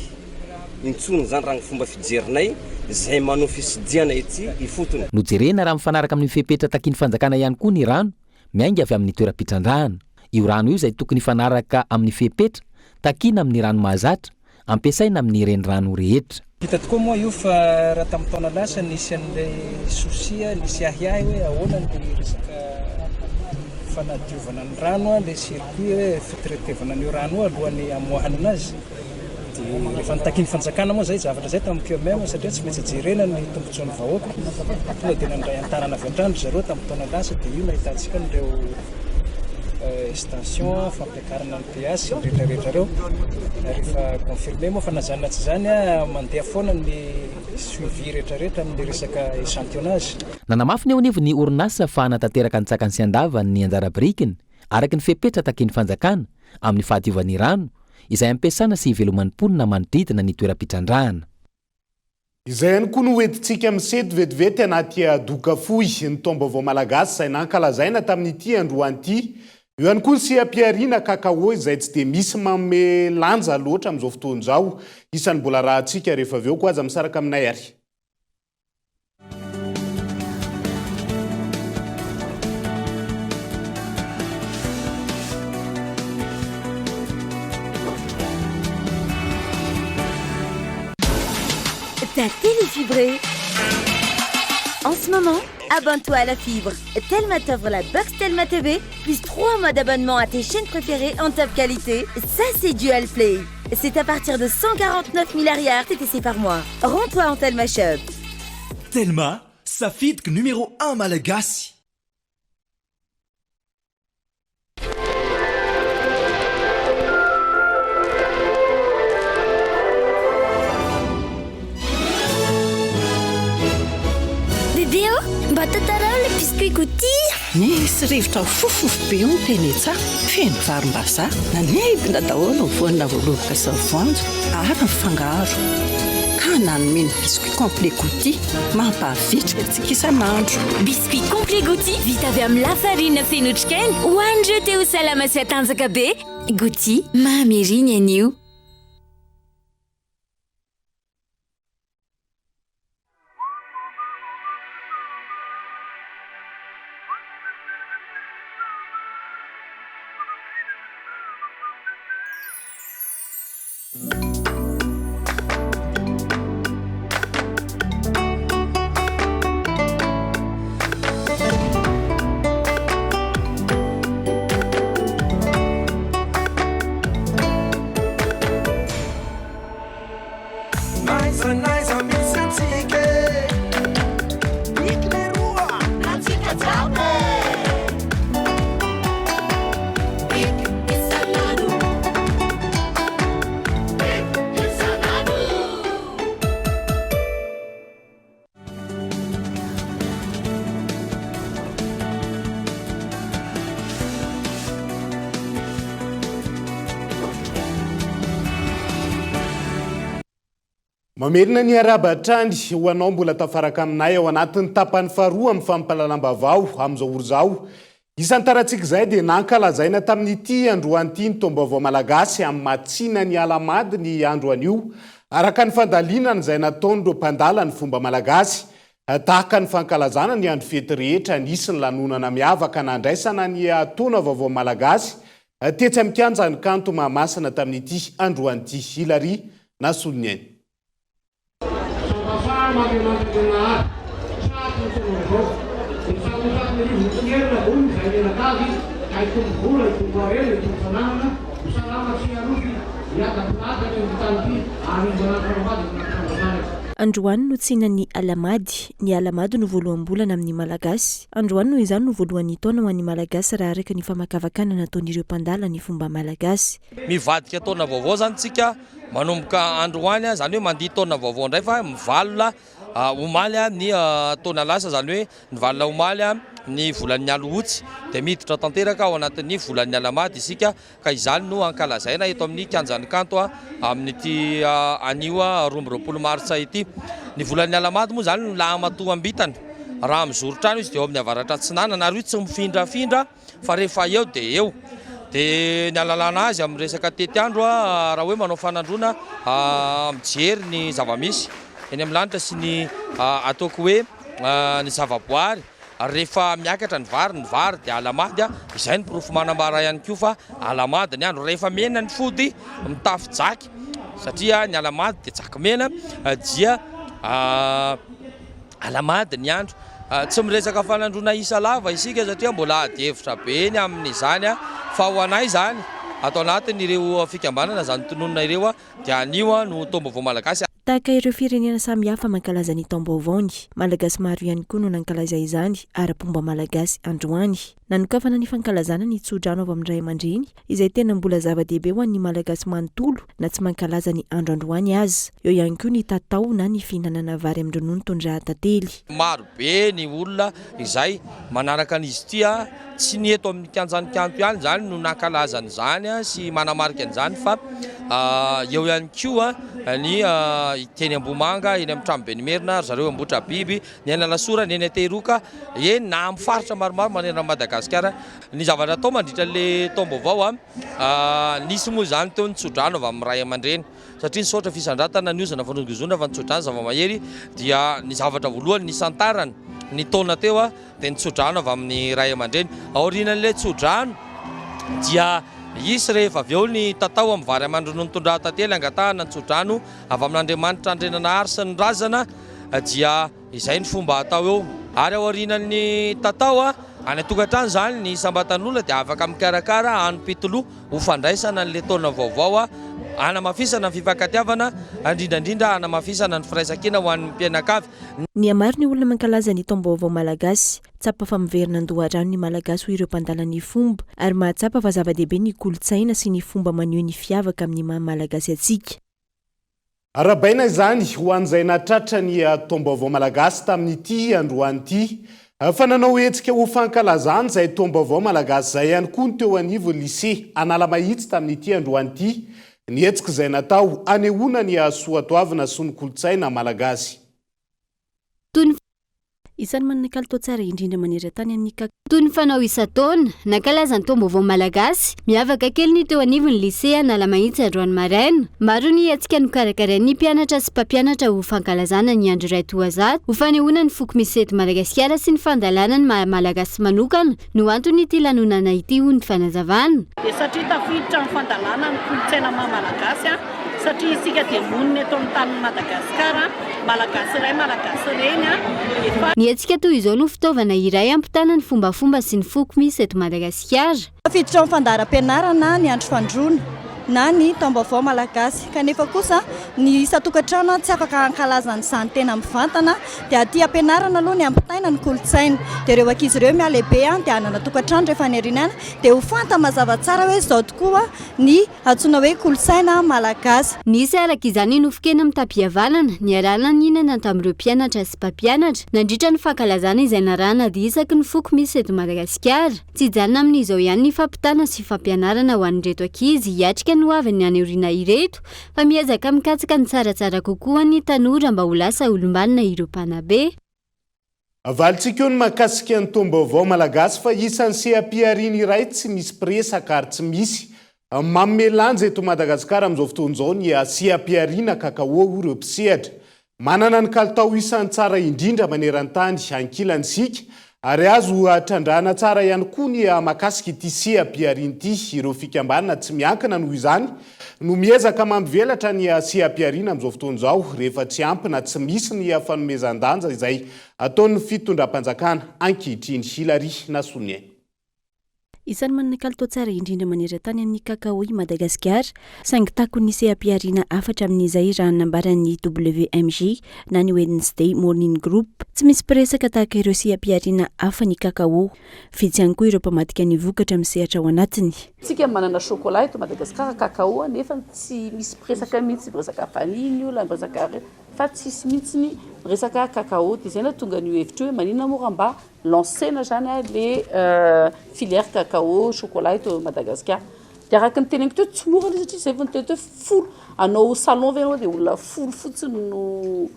S14: intsony izany raha ny fomba fijerinay izay manao fisidihana ety ifotony.
S4: Nojerena raha mifanaraka amin'ny fepetra takian'ny fanjakana ihany koa ny rano miainga avy amin'ny toeram-pitrandrahana. Io rano io izay tokony hifanaraka amin'ny fepetra takiana amin'ny rano mahazatra ampiasaina amin'ny renirano rehetra.
S15: Hita tokoa moa io fa raha tamin'ny taona lasa nisy an'ilay souci, nisy ahiahy hoe ahoana ny resaka fanadiovana ny rano, ilay circuit hoe fitraitevana an'io rano io alohan'ny hamoahana anazy. Dia rehefa nitakian'ny fanjakana moa izay zavatra izay tamin'ny QMM satria tsy maintsy jerena ny tombontsoan'ny vahoaka, tonga dia nandray an-tanana avy hatrany ry zareo tamin'ny taona lasa dia io nahitantsika an'ireo extension fampiakarana ny pH sy ny rehetra rehetra ireo. Ary efa confirmé moa fa na izany na tsy izany mandeha foana ny suivi rehetra rehetra amin'ny resaka échantillonnage.
S4: Nanamafy ny eo anivon'ny orinasa fa hanatanteraka an-tsakany sy an-davany ny anjara birikiny araka ny fepetra takian'ny fanjakana amin'ny fahadiovan'ny rano izay ampiasana sy iveloman'ny mponina manodidina ny toeram-pitrandrahana.
S3: Izay ihany koa no hoentintsika misento vetivety anaty doka fohy ny taom-baovao malagasy izay nankalazaina tamin'ity androany ity. Eo ihany koa ny seha-pihariana cacao izay tsy dia misy manome lanja loatra amin'izao fotoana izao. Isan'ny mbola arahantsika rehefa avy eo koa aza misaraka aminay ary.
S1: Ta télé fibrée. En ce moment, abonne-toi à la fibre. Telma t'offre la box Telma TV, plus 3 mois d'abonnement à tes chaînes préférées en top qualité. Ça, c'est Dual Play. C'est à partir de 149 000 ariary TTC par mois. Rends-toi en Telma Shop.
S16: Telma, safidiko numéro 1 malagasy.
S17: Bebe ô, mba tantarao ilay biscuit gouty.
S18: Nisy rivotra fofofo be hono teny an-tsaha, feno varim-bazaha, nanidina daholo ny voanina voaloboka sy ny voanjo ary ny fangaro. Ka nanome ny biscuit complet gouty mampavitrika antsika isan'andro.
S1: Biscuit complet Gouty vita avy amin'ny lafarina feno otrikaina ho an'ireo te ho salama sy hatanjaka be. Gouty, mamy ery ny anio.
S19: N'aiza n'aiza misy antsika e. Big leroa antsika jiaby e. Big isan'andro. Big isan'andro.
S3: Mamerina ny arahaba hatrany ho anao mbola tafaraka aminay ao anatin'ny tapany faharoa amin'ny fampahalalam-baovao amin'izao ora izao. Isantarantsika izay dia nankalazaina tamin'ity androany ity ny taom-baovao malagasy amin'ny maha-tsina ny Alahamady ny andro anio, araka ny fandalinana izay nataon'ireo mpandala ny fomba malagasy. Tahaka ny fankalazana ny andro fety rehetra, nisy ny lanonana miavaka nandraisana ny taona vaovao malagasy Tetsy amin'ny kianjan'ny Kanto Mahamasina tamin'ity androany ity Hilary Nasoloniaina.
S20: Androany no tsinan'ny Alahamady. Ny Alahamady no voaloham-bolana amin'ny Malagasy. Androany noho izany no voalohan'ny taona ho an'ny Malagasy raha araka ny famakafakana nataon'ireo mpandala ny fomba malagasy.
S21: Mivadika taona vaovao izany tsika manomboka androany, izany hoe mandia taona vaovao indray fa mivalona omaly ny taona lasa, izany hoe nivalona omaly ny volan'ny Alohotsy dia miditra tanteraka ao anatin'ny volan'ny Alahamady isika ka izany no ankalazaina eto amin'ny Kianjan'ny Kanto amin'ity anio 22 martsa ity. Ny volan'ny Alahamady moa izany no lahimatoam-bintana, raha mijoro trano izy dia eo amin'ny avaratra atsinanana ary io tsy mifindrafindra fa rehefa eo dia eo. Dia ny ahalalana azy amin'ny resaka tetiandro raha hoe manao fanandroana mijery ny zava-misy eny amin'ny lanitra sy ny ataoko hoe ny zavaboary. Ary rehefa miakatra ny vary, ny vary dia alamady, izay no porofo manambara ihany koa fa alamady ny andro. Rehefa mena ny fody, mitafy jaky, satria ny alamady dia jaky mena, dia alamady ny andro. Tsy miresaka fanandroana isa lava isika satria mbola ady hevitra be ny amin'izany, fa ho anay izany, ato anatin'ireo fikambanana izany tononina ireo, dia anio no taom-baovao malagasy.
S20: Tahaka ireo firenena samihafa mankalaza ny taom-baovaony, Malagasy maro ihany koa no nankalaza izany ara-pomba malagasy androany. Nanokafana ny fankalazana ny tsodrano avy amin'ny ray aman-dreny, izay tena mbola zava-dehibe ho an'ny Malagasy manontolo na tsy mankalaza ny andro androany aza. Eo ihany koa ny tatao na ny fihinanana vary amin-dronono tondrahan-tantely.
S21: Maro be ny olona izay manaraka an'izy ity, tsy ny eto amin'ny kianjan'ny kanto ihany izany no nankalaza an'izany sy manamarika an'izany fa eo ihany koa ny teny Ambohimanga, eny amin'ny tranoben'Imerina, ry zareo Ambohitrabiby, ny any Alasora, ny eny Antehiroka, eny na amin'ny faritra maromaro manerana an'i Madagasikara. Ny zavatra atao mandritra ilay taom-baovao, nisy moa izany teo ny tsodrano avy amin'ny ray aman-dreny. Satria nisaotra fisandratana ny ozona fanozongozonana fa ny tsodrano zava-mahery dia ny zavatra voalohany nisantarana ny taona teo dia ny tsodrano avy amin'ny ray aman-dreny. Aorianan'ilay tsodrano dia hisy rehefa avy eo ny tatao amin'ny vary aman-dronono tondrahan-tantely angatahana ny tsodrano avy amin'Andriamanitra Andriananahary sy ny razana dia. Izay ny fomba atao eo. Ary aorianan'ny tatao, any an-tokantrano izany ny isam-batan'olona dia afaka mikarakara hanim-pitoloha ho fandraisana an'ilay taona vaovao, hanamafisana ny fifankatiavana, indrindra indrindra hanamafisana ny firaisankina ho an'ny mpianakavy.
S20: Nihamaro ny olona mankalaza ny taom-baovao malagasy. Tsapa fa miverina an-doharano ny Malagasy hoy ireo mpandala ny fomba ary mahatsapa fa zava-dehibe ny kolontsaina sy ny fomba maneho ny fiavaka amin'ny maha Malagasy antsika.
S3: Arahabaina izany ho an'izay nahatratra ny taom-baovao malagasy tamin'ity androany ity. Fa nanao hetsika ho fankalazana izay taom-baovao malagasy izay ihany koa ny teo anivon'ny Lycée Analamahitsy tamin'ity androany ity. Ny hetsika izay natao hanehoana ny soatoavina sy ny kolontsaina malagasy.
S10: Toy ny.
S20: Isan'ny manana kalitao tsara indrindra maneran-tany amin'ny kak.
S10: Toy ny fanao isan-taona, nankalaza ny taom-baovao malagasy, miavaka kely ny teo anivon'ny Lycée Analamahitsy androany maraina. Maro ny hetsika nokarakarain'ny mpianatra sy mpampianatra ho fankalazana ny andro iray toa zato, ho fanehoana ny foko misy eto Madagasikara sy ny fandalana ny maha Malagasy manokana no anton'ity lanonana ity hoy ny fanazavana.
S2: Dia satria tafiditra amin'ny fandalana ny kolontsaina maha Malagasy satria isika dia monina eto amin'ny tanin'i Madagasikara, Malagasy ray, Malagasy reny, efa.
S10: Ny hetsika toy izao no fitaovana iray hampitana ny fombafomba sy ny foko misy eto Madagasikara.
S22: Tafiditra ao amin'ny fandaharam-pianarana ny andro fandroana na ny taom-baovao malagasy kanefa kosa ny isan-tokantrano tsy afaka hankalaza an'izany tena mivantana dia aty am-pianarana aloha ny hampitaina ny kolontsaina dia ireo ankizy ireo mihalehibe dia hanana tokantrano rehefa any aoriana any dia ho fantany mazava tsara hoe izao tokoa ny Antsoina hoe kolontsaina malagasy.
S10: Nisy araka izany ny nofon-kena mitam-pihavanana, niarahana nihinana tamin'ireo mpianatra sy mpampianatra, nandritra ny fankalazana izay narahana ady isaky ny foko misy eto Madagasikara. Tsy hijanona amin'izao ihany ny fampitana sy fampianarana ho an'ireto ankizy hiatrika ny hoaviny any aoriana ireto, fa miezaka mikatsaka ny tsaratsara kokoa ny tanora mba ho lasa olom-banona ireo mpanabe.
S3: Avalintsika eo ny mahakasika ny taom-baovao malagasy fa isan'ny seha-pihariana iray tsy misy mpiresaka ary tsy misy manome lanja eto Madagasikara amin'izao fotoana izao ny seha-pihariana cacao hoy ireo mpisehatra. Manana ny kalitao isan'ny tsara indrindra maneran-tany ankilany isika ary azo trandrahana tsara ihany koa ny mahakasika ity seha-pihariana ity. Ireo fikambanana tsy miankina noho izany no miezaka mampivelatra ny seha-pihariana amin'izao fotoana izao rehefa tsy ampy na tsy misy ny fanomezan-danja izay ataon'ny fitondram-panjakana ankehitriny. Hilary Nasoniaina.
S20: Isan'ny manana kalitao tsara indrindra maneran-tany amin'ny cacao i Madagasikara, saingy takon'ny seha-pihariana hafa hatramin'izay raha ny nambaran'ny WMG na ny Wednesday Morning Group. Tsy misy mpiresaka tahaka ireo seha-pihariana hafa ny cacao. Vitsy ihany koa ireo mpamadika ny vokatra amin'ny sehatra ao anatiny.
S23: Tsika manana chocolat eto Madagascar, cacao nefa tsy misy mpiresaka mihitsy, miresaka vanille ny olona, miresaka fa tsisy mihitsy ny miresaka cacao, dia izay nahatonga an'io hevitra io hoe maninona moa raha mba lancer-na zany le filière cacao chocolat eto Madagascar. Dia araka ny teneniko teo tsy mora ilay izy satria izay vao niteny teo folo, hanao salon ve ianao dia olona folo fotsiny no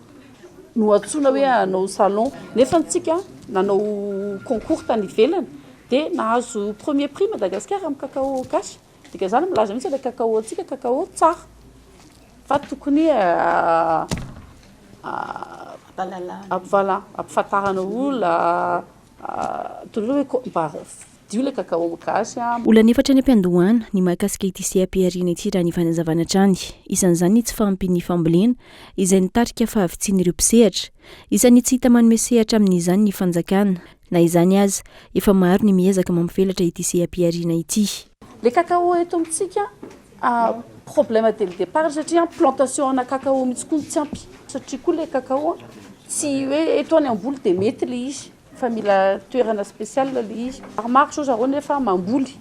S23: no antsoina hoe hanao salon, nefa tsika nanao concours tany ivelany Dia nahazo premier prix Madagascar amin'ny cacao gasy. Dikan'izany milaza mihitsy ilay cacao antsika cacao tsara. Fa tokony voilà, ampifantarana olona, tokony hoe mba fidio ilay cacao gasy.
S20: Olana efatra any am-piandohana ny mahakasika ity seha-pihariana ity raha ny fanazavana hatrany. Isan'izany ny tsy fahampian'ny fambolena izay nitarika fahavitsian'ireo mpisehatra. Isan'ny tsy hita manome sehatra amin'izany ny fanjakana. Na izany aza, efa maro ny miezaka mampivelatra ity seha-pihariana ity.
S23: Le cacao eto amintsika problème dès le départ satria plantation ana cacao mihitsy koa no tsy ampy satria koa le cacao tsy hoe eto any amboly dia mety le izy fa mila toerana spécial le izy. Maromaro zao zareo nefa mamboly,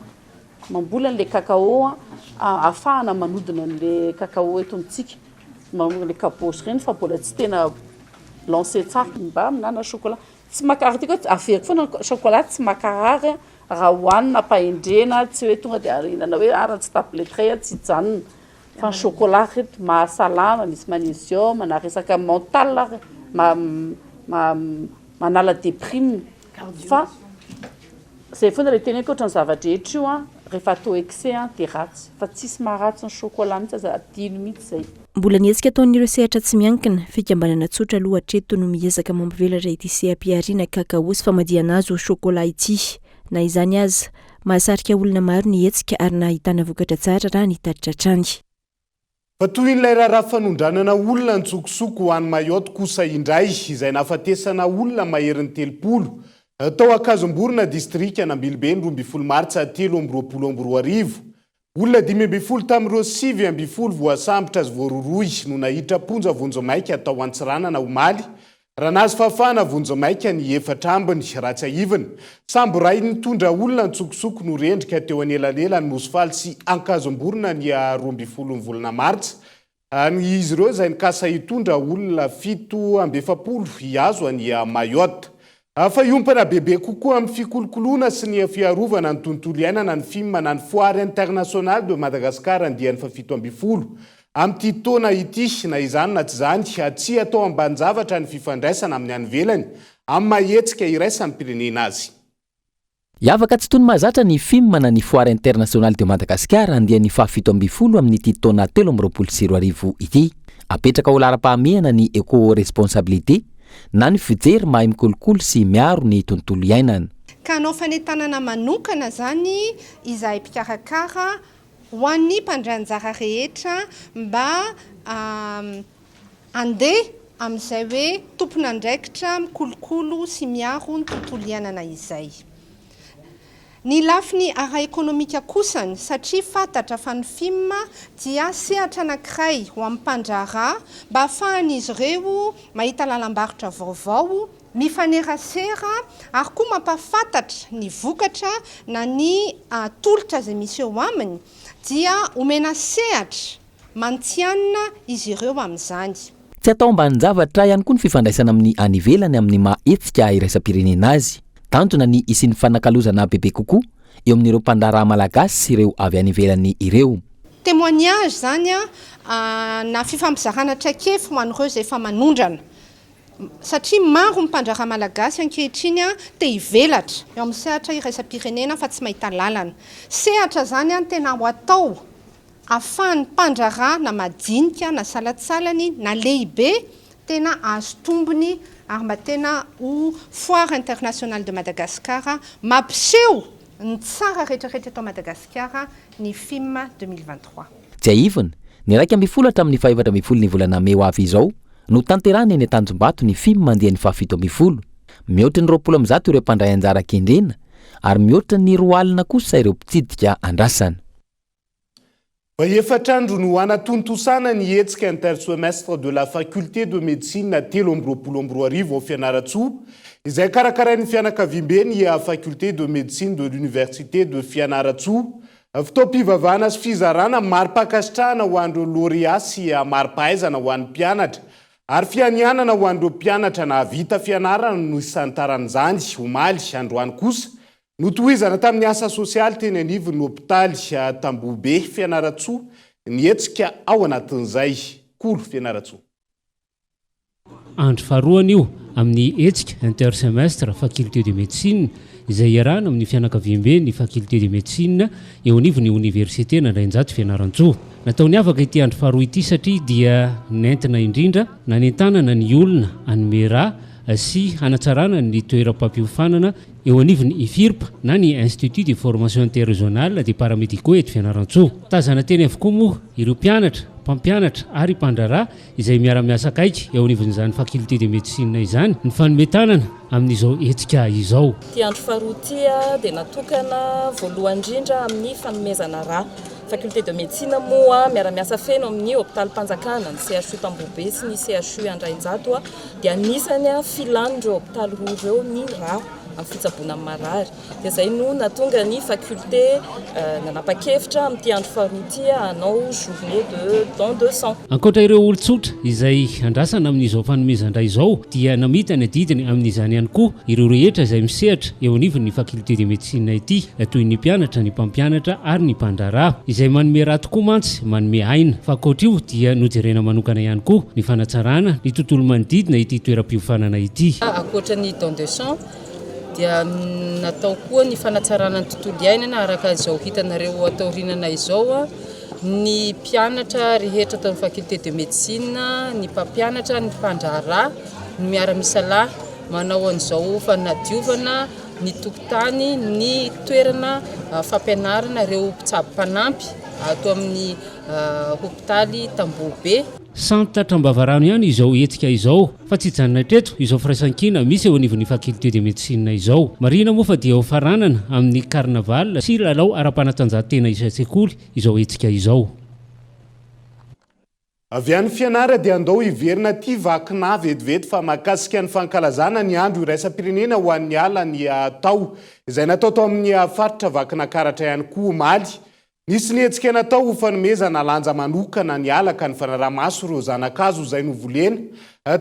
S23: mamboly an'le cacao ahafahana manodina an'le cacao eto amintsika, le cabosse ireny fa mbola tsy tena lancé tsara. Mba mihinana chocolat. Tsy makarary ty koa averiko foana ny chocolat tsy makarary raha hohanina ampahendrena tsy hoe tonga dia hihinana hoe ah raha tsy tablette iray aho tsy hijanona fa ny chocolat ry reto mahasalama misy magnésium na resaka mental ary manala déprime fa zay foana le teneniko ohatran'ny zava-drehetra io an rehefa atao excès an dia ratsy fa tsisy maharatsy ny chocolat mihitsy aza adino mihitsy zay.
S20: Mbola ny hetsika ataon'ireo sehatra tsy miankina, fikambanana tsotra aloha hatreto no miezaka mampivelatra ity seha-pihariana cacao sy famadihana azy ho chocolat ity. Na izany aza, mahasarika olona maro ny hetsika ary nahitana vokatra tsara raha ny tatitra hatrany.
S3: Fa tohin'ilay raharaha fanondranana olona an-tsokosoko ho any Mayotte kosa indray, izay nahafatesana olona maherin'ny 30 tao Ankazomborona, distrikan'Ambilobe ny 12 martsa 2023. Olona 15 tamin'ireo 19 voasambotra sy voarohirohy no naiditra am-ponja vonjimaika tao Antsiranana omaly, raha nahazo fahafahana vonjimaika ny efatra ambiny. Raha tsiahivina, sambo iray nitondra olona an-tsokosoko no rendrika teo anelanelan'i Nosy Faly sy Ankazomborona ny 12 ny volana martsa. Izy ireo izay nikasa hitondra olona 47 hihazo an'i Mayotte. Fa hiompana bebe kokoa amin'ny fikolokoloana sy ny fiarovana ny tontolo iainana ny FIM na ny Foire Internationale de Madagascar andiany faha-17 amin'ity taona ity. Na izany na tsy izany, tsy atao ambanin-javatra ny fifandraisana amin'ny any ivelany amin'ny maha hetsika iraisam-pirenena azy.
S4: Hiavaka tsy toy ny mahazatra ny FIM na ny Foire Internationale de Madagascar andiany faha-17 amin'ity taona 2023 ity. Apetraka ho laharam-pahamehana ny éco-responsabilité na ny fijery mahay mikolokolo sy miaro ny tontolo iainana.
S5: Ka hanao fanentanana manokana izany izahay mpikarakara ho an'ny mpandray anjara rehetra mba Andeha amin'izay hoe tompon'andraikitra mikolokolo sy miaro ny tontolo iainana izay. Ny lafiny ara-ekonomika kosany, satria fantatra fa ny fim dia sehatra anankiray ho amin'ny mpandraharaha mba ahafahan'izy ireo mahita lalam-barotra vaovao, mifanerasera ary koa mampahafantatra ny vokatra na ny tolotra izay misy eo aminy, dia omena sehatra Mantianina izy ireo amin'izany.
S4: Tsy atao ambanin-javatra ihany koa ny fifandraisana amin'ny any ivelany amin'ny maha hetsika iraisam-pirenena azy. Tanjona ny hisian'ny fanakalozana bebe kokoa eo amin'ireo mpandraharaha malagasy sy ireo avy any ivelany ireo.
S5: Témoignage izany na fifampizarana traikefa ho an'ireo izay efa manondrana. Satria maro ny mpandraharaha malagasy ankehitriny te hivelatra eo amin'ny sehatra iraisam-pirenena fa tsy mahita lalana. Sehatra izany tena ho atao ahafahan'ny mpandraharaha na madinika na salatsalany na lehibe tena ahazo tombony ary mba tena ho Foire Internationale de Madagascar mampiseho ny tsara rehetrarehetra eto Madagasikara ny FIM 2023.
S4: Tsiahivina, ny 11 hatramin'ny faha-14 ny volana mey ho avy izao no tanterahina eny Tanjombato ny FIM andiany faha-17. Mihoatra ny 120 ireo mpandray anjara kendrena ary mihoatra ny 20 kosa ireo mpitsidika andrasana.
S3: Vao efatra andro no hanatontosana ny hetsika Intersemestre de la Faculté de Médecine 2023 ao Fianarantsoa, izay karakarain'ny fianakaviamben'ny Faculté de Médecine de l'Université de Fianarantsoa. Fotoam-pivavahana sy fizarana mari-pankasitrahana ho an'ireo lauréats sy mari-pahaizana ho an'ny mpianatra ary fianianana ho an'ireo mpianatra nahavita fianarana no isantaran'izany omaly. Androany kosa, Notohizana tamin'ny asa sosialy teny anivon'ny hopitaly Tambohobe Fianarantsoa ny hetsika ao anatin'izay. Kolo Fianarantsoa.
S7: Andro faharoa anio amin'ny hetsika Inter-semestre Faculté de Médecine izay iarahana amin'ny fianakaviambe ny Faculté de Médecine eo anivon'ny Oniversiten'Andrainjato Fianarantsoa. Natao niavaka ity andro faharoa ity satria dia nentina indrindra nanentanana ny olona hanome rà sy hanatsarana ny toeram-pampiofanana eo anivon'ny IFIRPA na ny Institut de Formation Interrégionale des Paramédicaux eto Fianarantsoa. Tazana teny avokoa moa ireo mpianatra, mpampianatra ary mpandraharaha izay miara-miasa akaiky eo anivon'izany Faculté de Médecine izany nifanome tanana amin'izao hetsika izao.
S8: Ity andro faharoa ity dia natokana voalohany indrindra amin'ny fanomezana rà. Faculté de Médecine moa miara-miasa feno amin'ny hopitalim-panjakana, ny CHU Tambohobe sy ny CHU Andrainjato dia anisany filan'ireo hopitaly roa ireo ny rà amin'ny fitsaboana ny marary. Dia izay no nahatonga ny faculté nanapa-kevitra amin'ity andro faharoa ity hanao journée de don de sang.
S7: Ankoatra ireo olon-tsotra izay andrasana amin'izao fanomezan-dra izao dia namita ny adidiny amin'izany ihany koa ireo rehetra izay misehatra eo anivon'ny faculté de médecine ity toy ny mpianatra, ny mpampianatra ary ny mpandraharaha. Izay manome ra tokoa mantsy manome aina. Fa ankoatr'io dia nojerena manokana ihany koa ny fanatsarana ny tontolo manodidina ity toeram-piofanana ity.
S24: Ankoatra ny don de sang dia natao koa ny fanatsarana ny tontolo iainana araka izao hitanareo ato aorianana izao. Ny mpianatra rehetra ato amin'ny faculté de médecine, ny mpampianatra, ny mpandraharaha no miara-misalahy manao an'izao fanadiovana ny tokotany, ny toerana fampianarana ireo mpitsabo mpanampy. ato amin'ny hopitaly Tambohobe.
S7: Santatra am-bavarano ihany izao hetsika izao fa tsy hijanona hatreto izao firaisankina misy eo anivon'ny Faculté de Médecine izao. Marihina moa fa dia ho faranana amin'ny carnaval sy lalao ara-panatanjahantena isan-tsekoly izao hetsika izao.
S3: Avy any Fianara dia andao hiverina aty Vakina vetivety fa mahakasika ny fankalazana ny andro iraisam-pirenena ho an'ny ala ny atao izay natao tao amin'ny faritra Vakinakaratra ihany koa omaly. Nisy ny hetsika natao ho fanomezana lanja manokana ny ala ka ny fanaraha-maso ireo zana-kazo izay novolena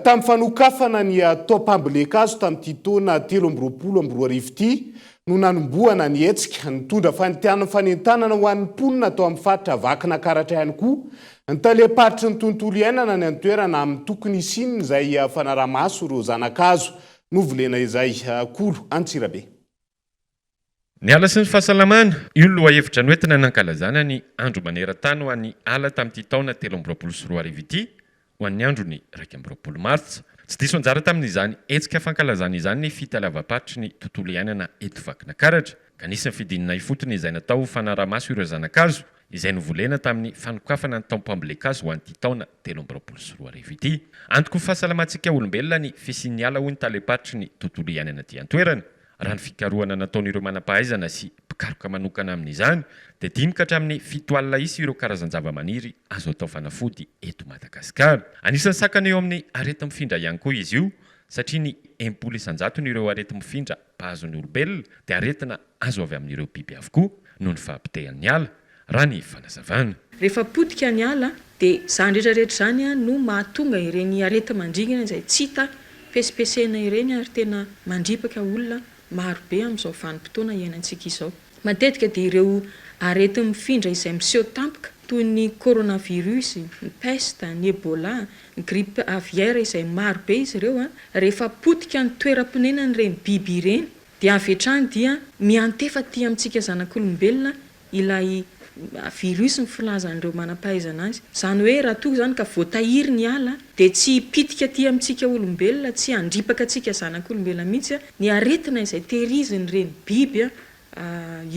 S3: tamin'ny fanokafana ny taom-pambolen-kazo tamin'ity taona 2023 ity no nanombohana ny hetsika. Nitondra fanentanana ho an'ny mponina tao amin'ny faritra Vakinakaratra ihany koa ny talem-paritry ny tontolo iainana any an-toerana amin'ny tokony hisian'izay fanaraha-maso ireo zana-kazo novolena izay. Kolo Antsirabe.
S6: Ny ala sy ny fahasalamana, io no lohahevitra noentina nankalazana ny Andro maneran-tany ho an'ny ala tamin'ity taona 2023 ity, ho an'ny andron'ny 21 martsa. Tsy diso anjara tamin'izany hetsika fankalazana izany ny fitaleavam-paritry ny tontolo iainana eto Vakinakaratra, ka nisy ny fidinana ifotony izay natao ho fanaraha-maso ireo zana-kazo izay novolena tamin'ny fanokafana ny taom-pambolen-kazo ho an'ity taona 2023 ity. Antoky ny fahasalamantsika olombelona ny fisian'ny ala hoy ny talem-paritry ny tontolo iainana aty an-toerana. Raha ny fikarohana nataon'ireo manam-pahaizana sy mpikaroka manokana amin'izany dia dimy ka hatramin'ny 70 isa ireo karazan-javamaniry azo atao fanafody eto Madagasikara. Anisan'ny sakana eo amin'ny areti-mifindra ihany koa izy io satria ny 60 isan-jatony ireo areti-mifindra mpahazo ny olombelona dia aretina azo avy amin'ireo biby avokoa noho ny fahapotehan'ny ala, raha ny fanazavana.
S9: Rehefa potika ny ala dia izany rehetra rehetra izany no mahatonga ireny areti-mandringana izay tsy hita pesipesena ireny ary tena mandripaka olona maro be amin'izao vanim-potoana iainantsika izao. Matetika dia ireo areti-mifindra izay miseho tampoka toy ny coronavirus, ny peste, ny ebola, ny grippe aviaire izay maro be izy ireo, rehefa potika ny toeram-ponenan'ireny biby ireny dia avy hatrany dia miantefa aty amintsika zanak'olombelona ilay virus ny filazan'ireo manam-pahaizana azy. Izany hoe raha toa izany ka voatahiry ny ala dia tsy hipitika aty amintsika olombelona, tsy handripaka antsika zanak'olombelona mihitsy ny aretina izay tehirizin'ireny biby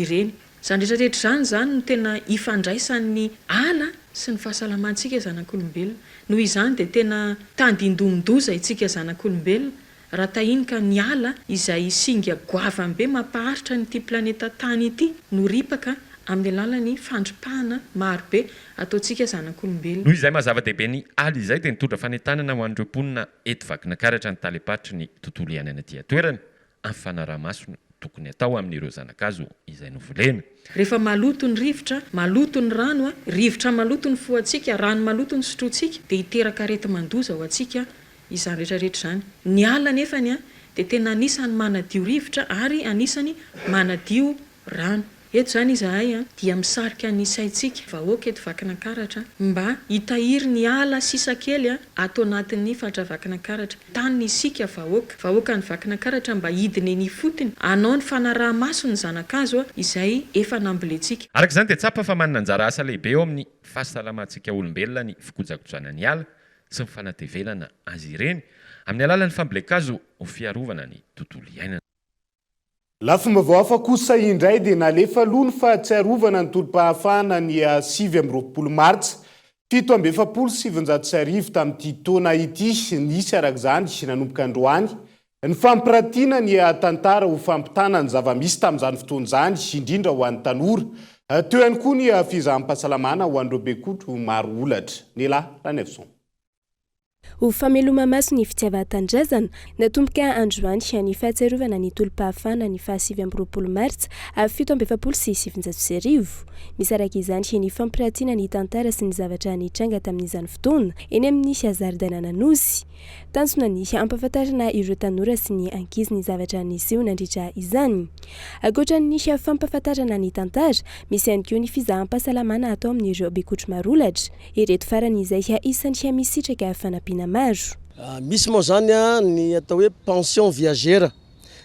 S9: ireny. Izany rehetra rehetra izany izany no tena ifandraisan'ny ala sy ny fahasalamantsika zanak'olombelona. Noho izany dia tena tandindomin-doza isika zanak'olombelona Raha tahiny ka ny ala izay singa goavam-be mampaharitra an'ity planeta tany ity no ripaka amin'ny alalan'ny fandripahana marobe ataontsika zanak'olombelona.
S6: Noho izay maha zava-dehibe ny ala izay dia nitondra fanentanana ho an'ireo mponina eto Vakinakaratra ny talem-paritry ny tontolo iainana aty an-toerana amin'ny fanaraha-maso ny tokony atao amin'ireo zana-kazo izay novolena.
S9: Rehefa maloto ny rivotra, maloto ny rano, rivotra maloto ny fohantsika, rano maloto ny sotrointsika dia hiteraka areti-mandoza ho antsika Izany rehetra rehetra izany. Ny ala anefany dia tena anisany manadio rivotra ary anisany manadio rano. Eto izany izahay dia misarika ny saintsika vahoaka eto Vakinankaratra mba hitahiry ny ala sisa kely ato anatin'ny faritra Vakinankaratra. Taniny isika vahoaka, vahoakan'i Vakinankaratra mba hidina eny ifotony hanao ny fanaraha-maso ny zana-kazo izay efa nambolentsika.
S6: Araka izany dia tsapa fa manana anjara asa lehibe eo amin'ny fahasalamantsika olombelona ny fikojakojana ny ala sy ny fanatevenana azy ireny amin'ny alalan'ny fambolen-kazo ho fiarovana ny tontolo iainana.
S3: Lafim-baovao hafa kosa indray dia nalefa aloha ny fahatsiarovana ny tolom-pahafahana ny 29 martsa 1947 tamin'ity taona ity. Nisy araka izany nanomboka androany ny fampiratiana ny tantara ho fampitana ny zava-misy tamin'izany fotoana izany, indrindra ho an'ny tanora. Teo ihany koa ny fizaham-pahasalamana ho an'ireo bekotro maro holatra. Nela Ranaivoson.
S11: Ho fameloma-maso ny fitiavan-tanindrazana, natomboka androany ny fahatsiarovana ny tolom-pahafahana ny faha 29 martsa 1947. Misy araka izany ny fampiratiana ny tantara sy ny zavatra nitranga tamin'izany fotoana eny amin'ny zaridainan'Anosy. Tanjona ny hampahafantarana ireo tanora sy ny ankizy ny zavatra niseho nandritra izany. Ankoatra ny fampahafantarana ny tantara, misy ihany koa ny fizaham-pahasalamana atao amin'ireo bekotro marolatra. Ireto farany izay isan'ny misitraka fanampiana maro.
S12: Misy moa izany ny atao hoe pension viagère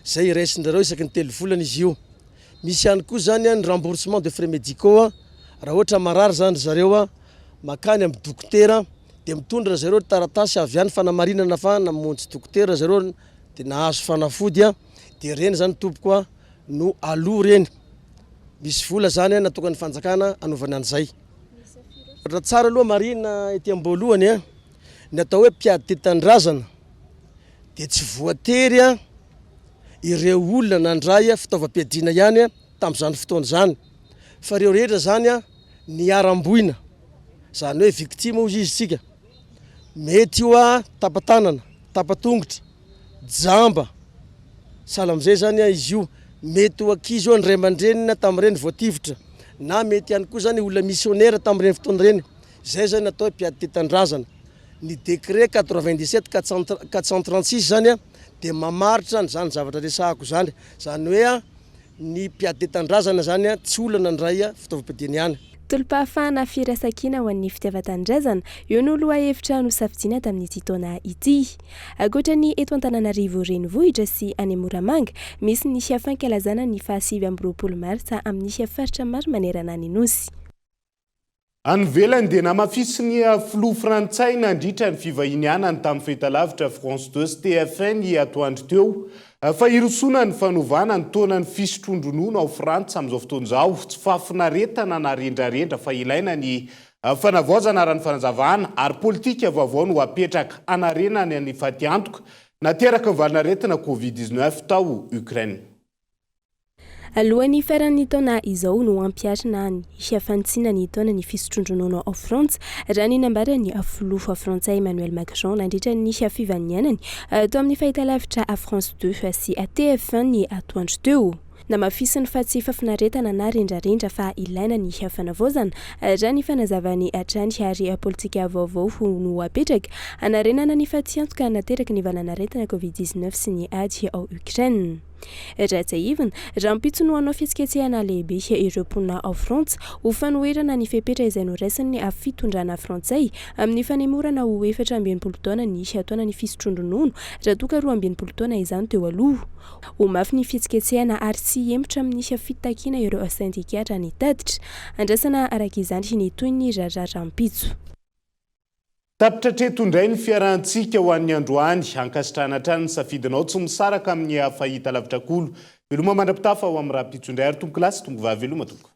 S12: izay raisin-dry zareo isaky ny telo volana izy io. Misy ihany koa izany ny remboursement de frais médicaux raha ohatra marary izany ry zareo mankany amin'ny dokotera dia mitondra ry zareo taratasy avy any fanamarinana fa namonjy dokotera ry zareo dia nahazo fanafody a, dia ireny izany tompoko a no aloa ireny, misy vola izany natokan'ny fanjakana hanaovana an'izay. Raha tsara aloha marihina ety am-boalohany an, ny atao hoe mpiady tia tanindrazana dia tsy voatery an ireo olona nandray fitaovam-piadiana ihany tamin'izany fotoana izany fa ireo rehetra izany an niharam-boina, izany hoe victime hozy izy tsika, mety io an tapa-tanana, tapa-tongotra, jamba, sahala amin'izay izany an izy io, mety ho ankizy io ny ray aman-dreniny tamin'ireny voatifitra, na mety ihany koa izany olona missionnaire tamin'ireny fotoana ireny, izay izany no atao hoe mpiady tia tanindrazana. Ny décret 97 436 izany an dia mamaritra an'izany zavatra resahako izany, izany hoe an ny mpiady tia tanindrazana izany an tsy olona nandray fitaovam-piadiana ihany.
S11: Tolom-pahafahana firaisankina ho an'ny fitiavan-tanindrazana, io no lohahevitra nosafidiana tamin'ity taona ity. Ankoatra ny eto Antananarivo renivohitra sy any Moramanga, misy ny fankalazana ny faha-29 martsa amin'ny faritra maro manerana ny Nosy.
S3: Any ivelany dia namafisin'ny filoha frantsay nandritra ny fivahinianany tamin'ny fahitalavitra France 2 sy TF1 ny atoandro teo fa hirosoana ny fanovana ny taonan'ny fisotroan-dronono ao Frantsa amin'izao fotoana izao. Tsy fahafinaretana na rendrarendra fa ilaina ny fanavaozana raha ny fanazavana ary politika vaovao no apetraka hanarenana ny fatiantoka nateraky ny valanaretina Covid 19 tao Ukraine.
S11: Alohan'ny faran'ny taona izao no hampiharina ny fanitsiana ny taona ny fisotroan-dronono ao Frantsa, raha ny nambaran'ny filoha frantsay Emmanuel Macron nandritra ny fivahinianany tao amin'ny fahitalavitra France 2 sy TF1 ny atoandro teo. Namafisiny fa tsy fahafinaretana na rendrarendra fa ilaina ny fanavaozana, raha ny fanazavany hatrany, ary politika vaovao no apetraka hanarenana ny fatiantoka nateraky ny valanaretina Covid 19 sy ny ady ao Ukraine. Raha tsiahivina, rahampitso no hanao fihetsiketsehana lehibe ireo mponina ao Frantsa ho fanoherana ny fepetra izay noraisin'ny fitondrana frantsay amin'ny fanemorana ho 64 taona ny taonan'ny fisotroan-dronono raha toa ka 62 taona izany teo aloha. Ho mafy ny fihetsiketsehana ary tsy hihemotra amin'ny fitakiana ireo sendika raha ny tatitra. Andrasana araka izany ny tohin'ny raharaha rahampitso.
S3: Tapitra hatreto indray ny fiarahantsika ho an'ny androany. Ankasitrahana hatrany ny safidinao tsy misaraka amin'ny fahitalavitra Kolo. Veloma mandra-pitafa ho amin'ny rahampitso indray ary tompokolahy sy tompokovavy veloma tompoko.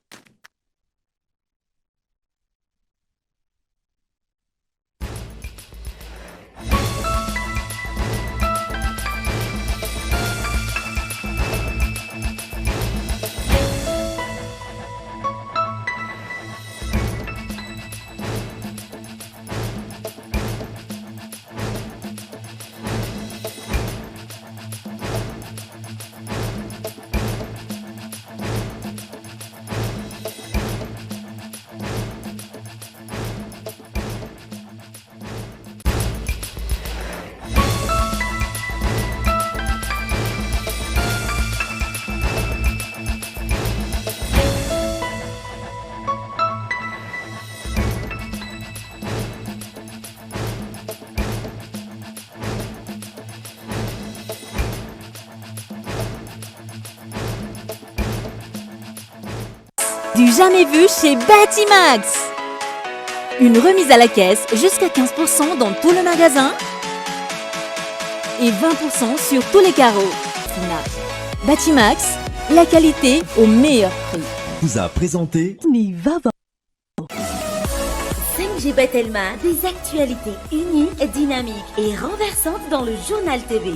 S1: Du jamais vu chez Batimax. Une remise à la caisse jusqu'à 15% dans tout le magasin et 20% sur tous les carreaux. Batimax, la qualité au meilleur prix.
S13: Vous a présenté
S1: Ny vaovao. 5G Batelma, des actualités uniques, dynamiques et renversantes dans le journal TV.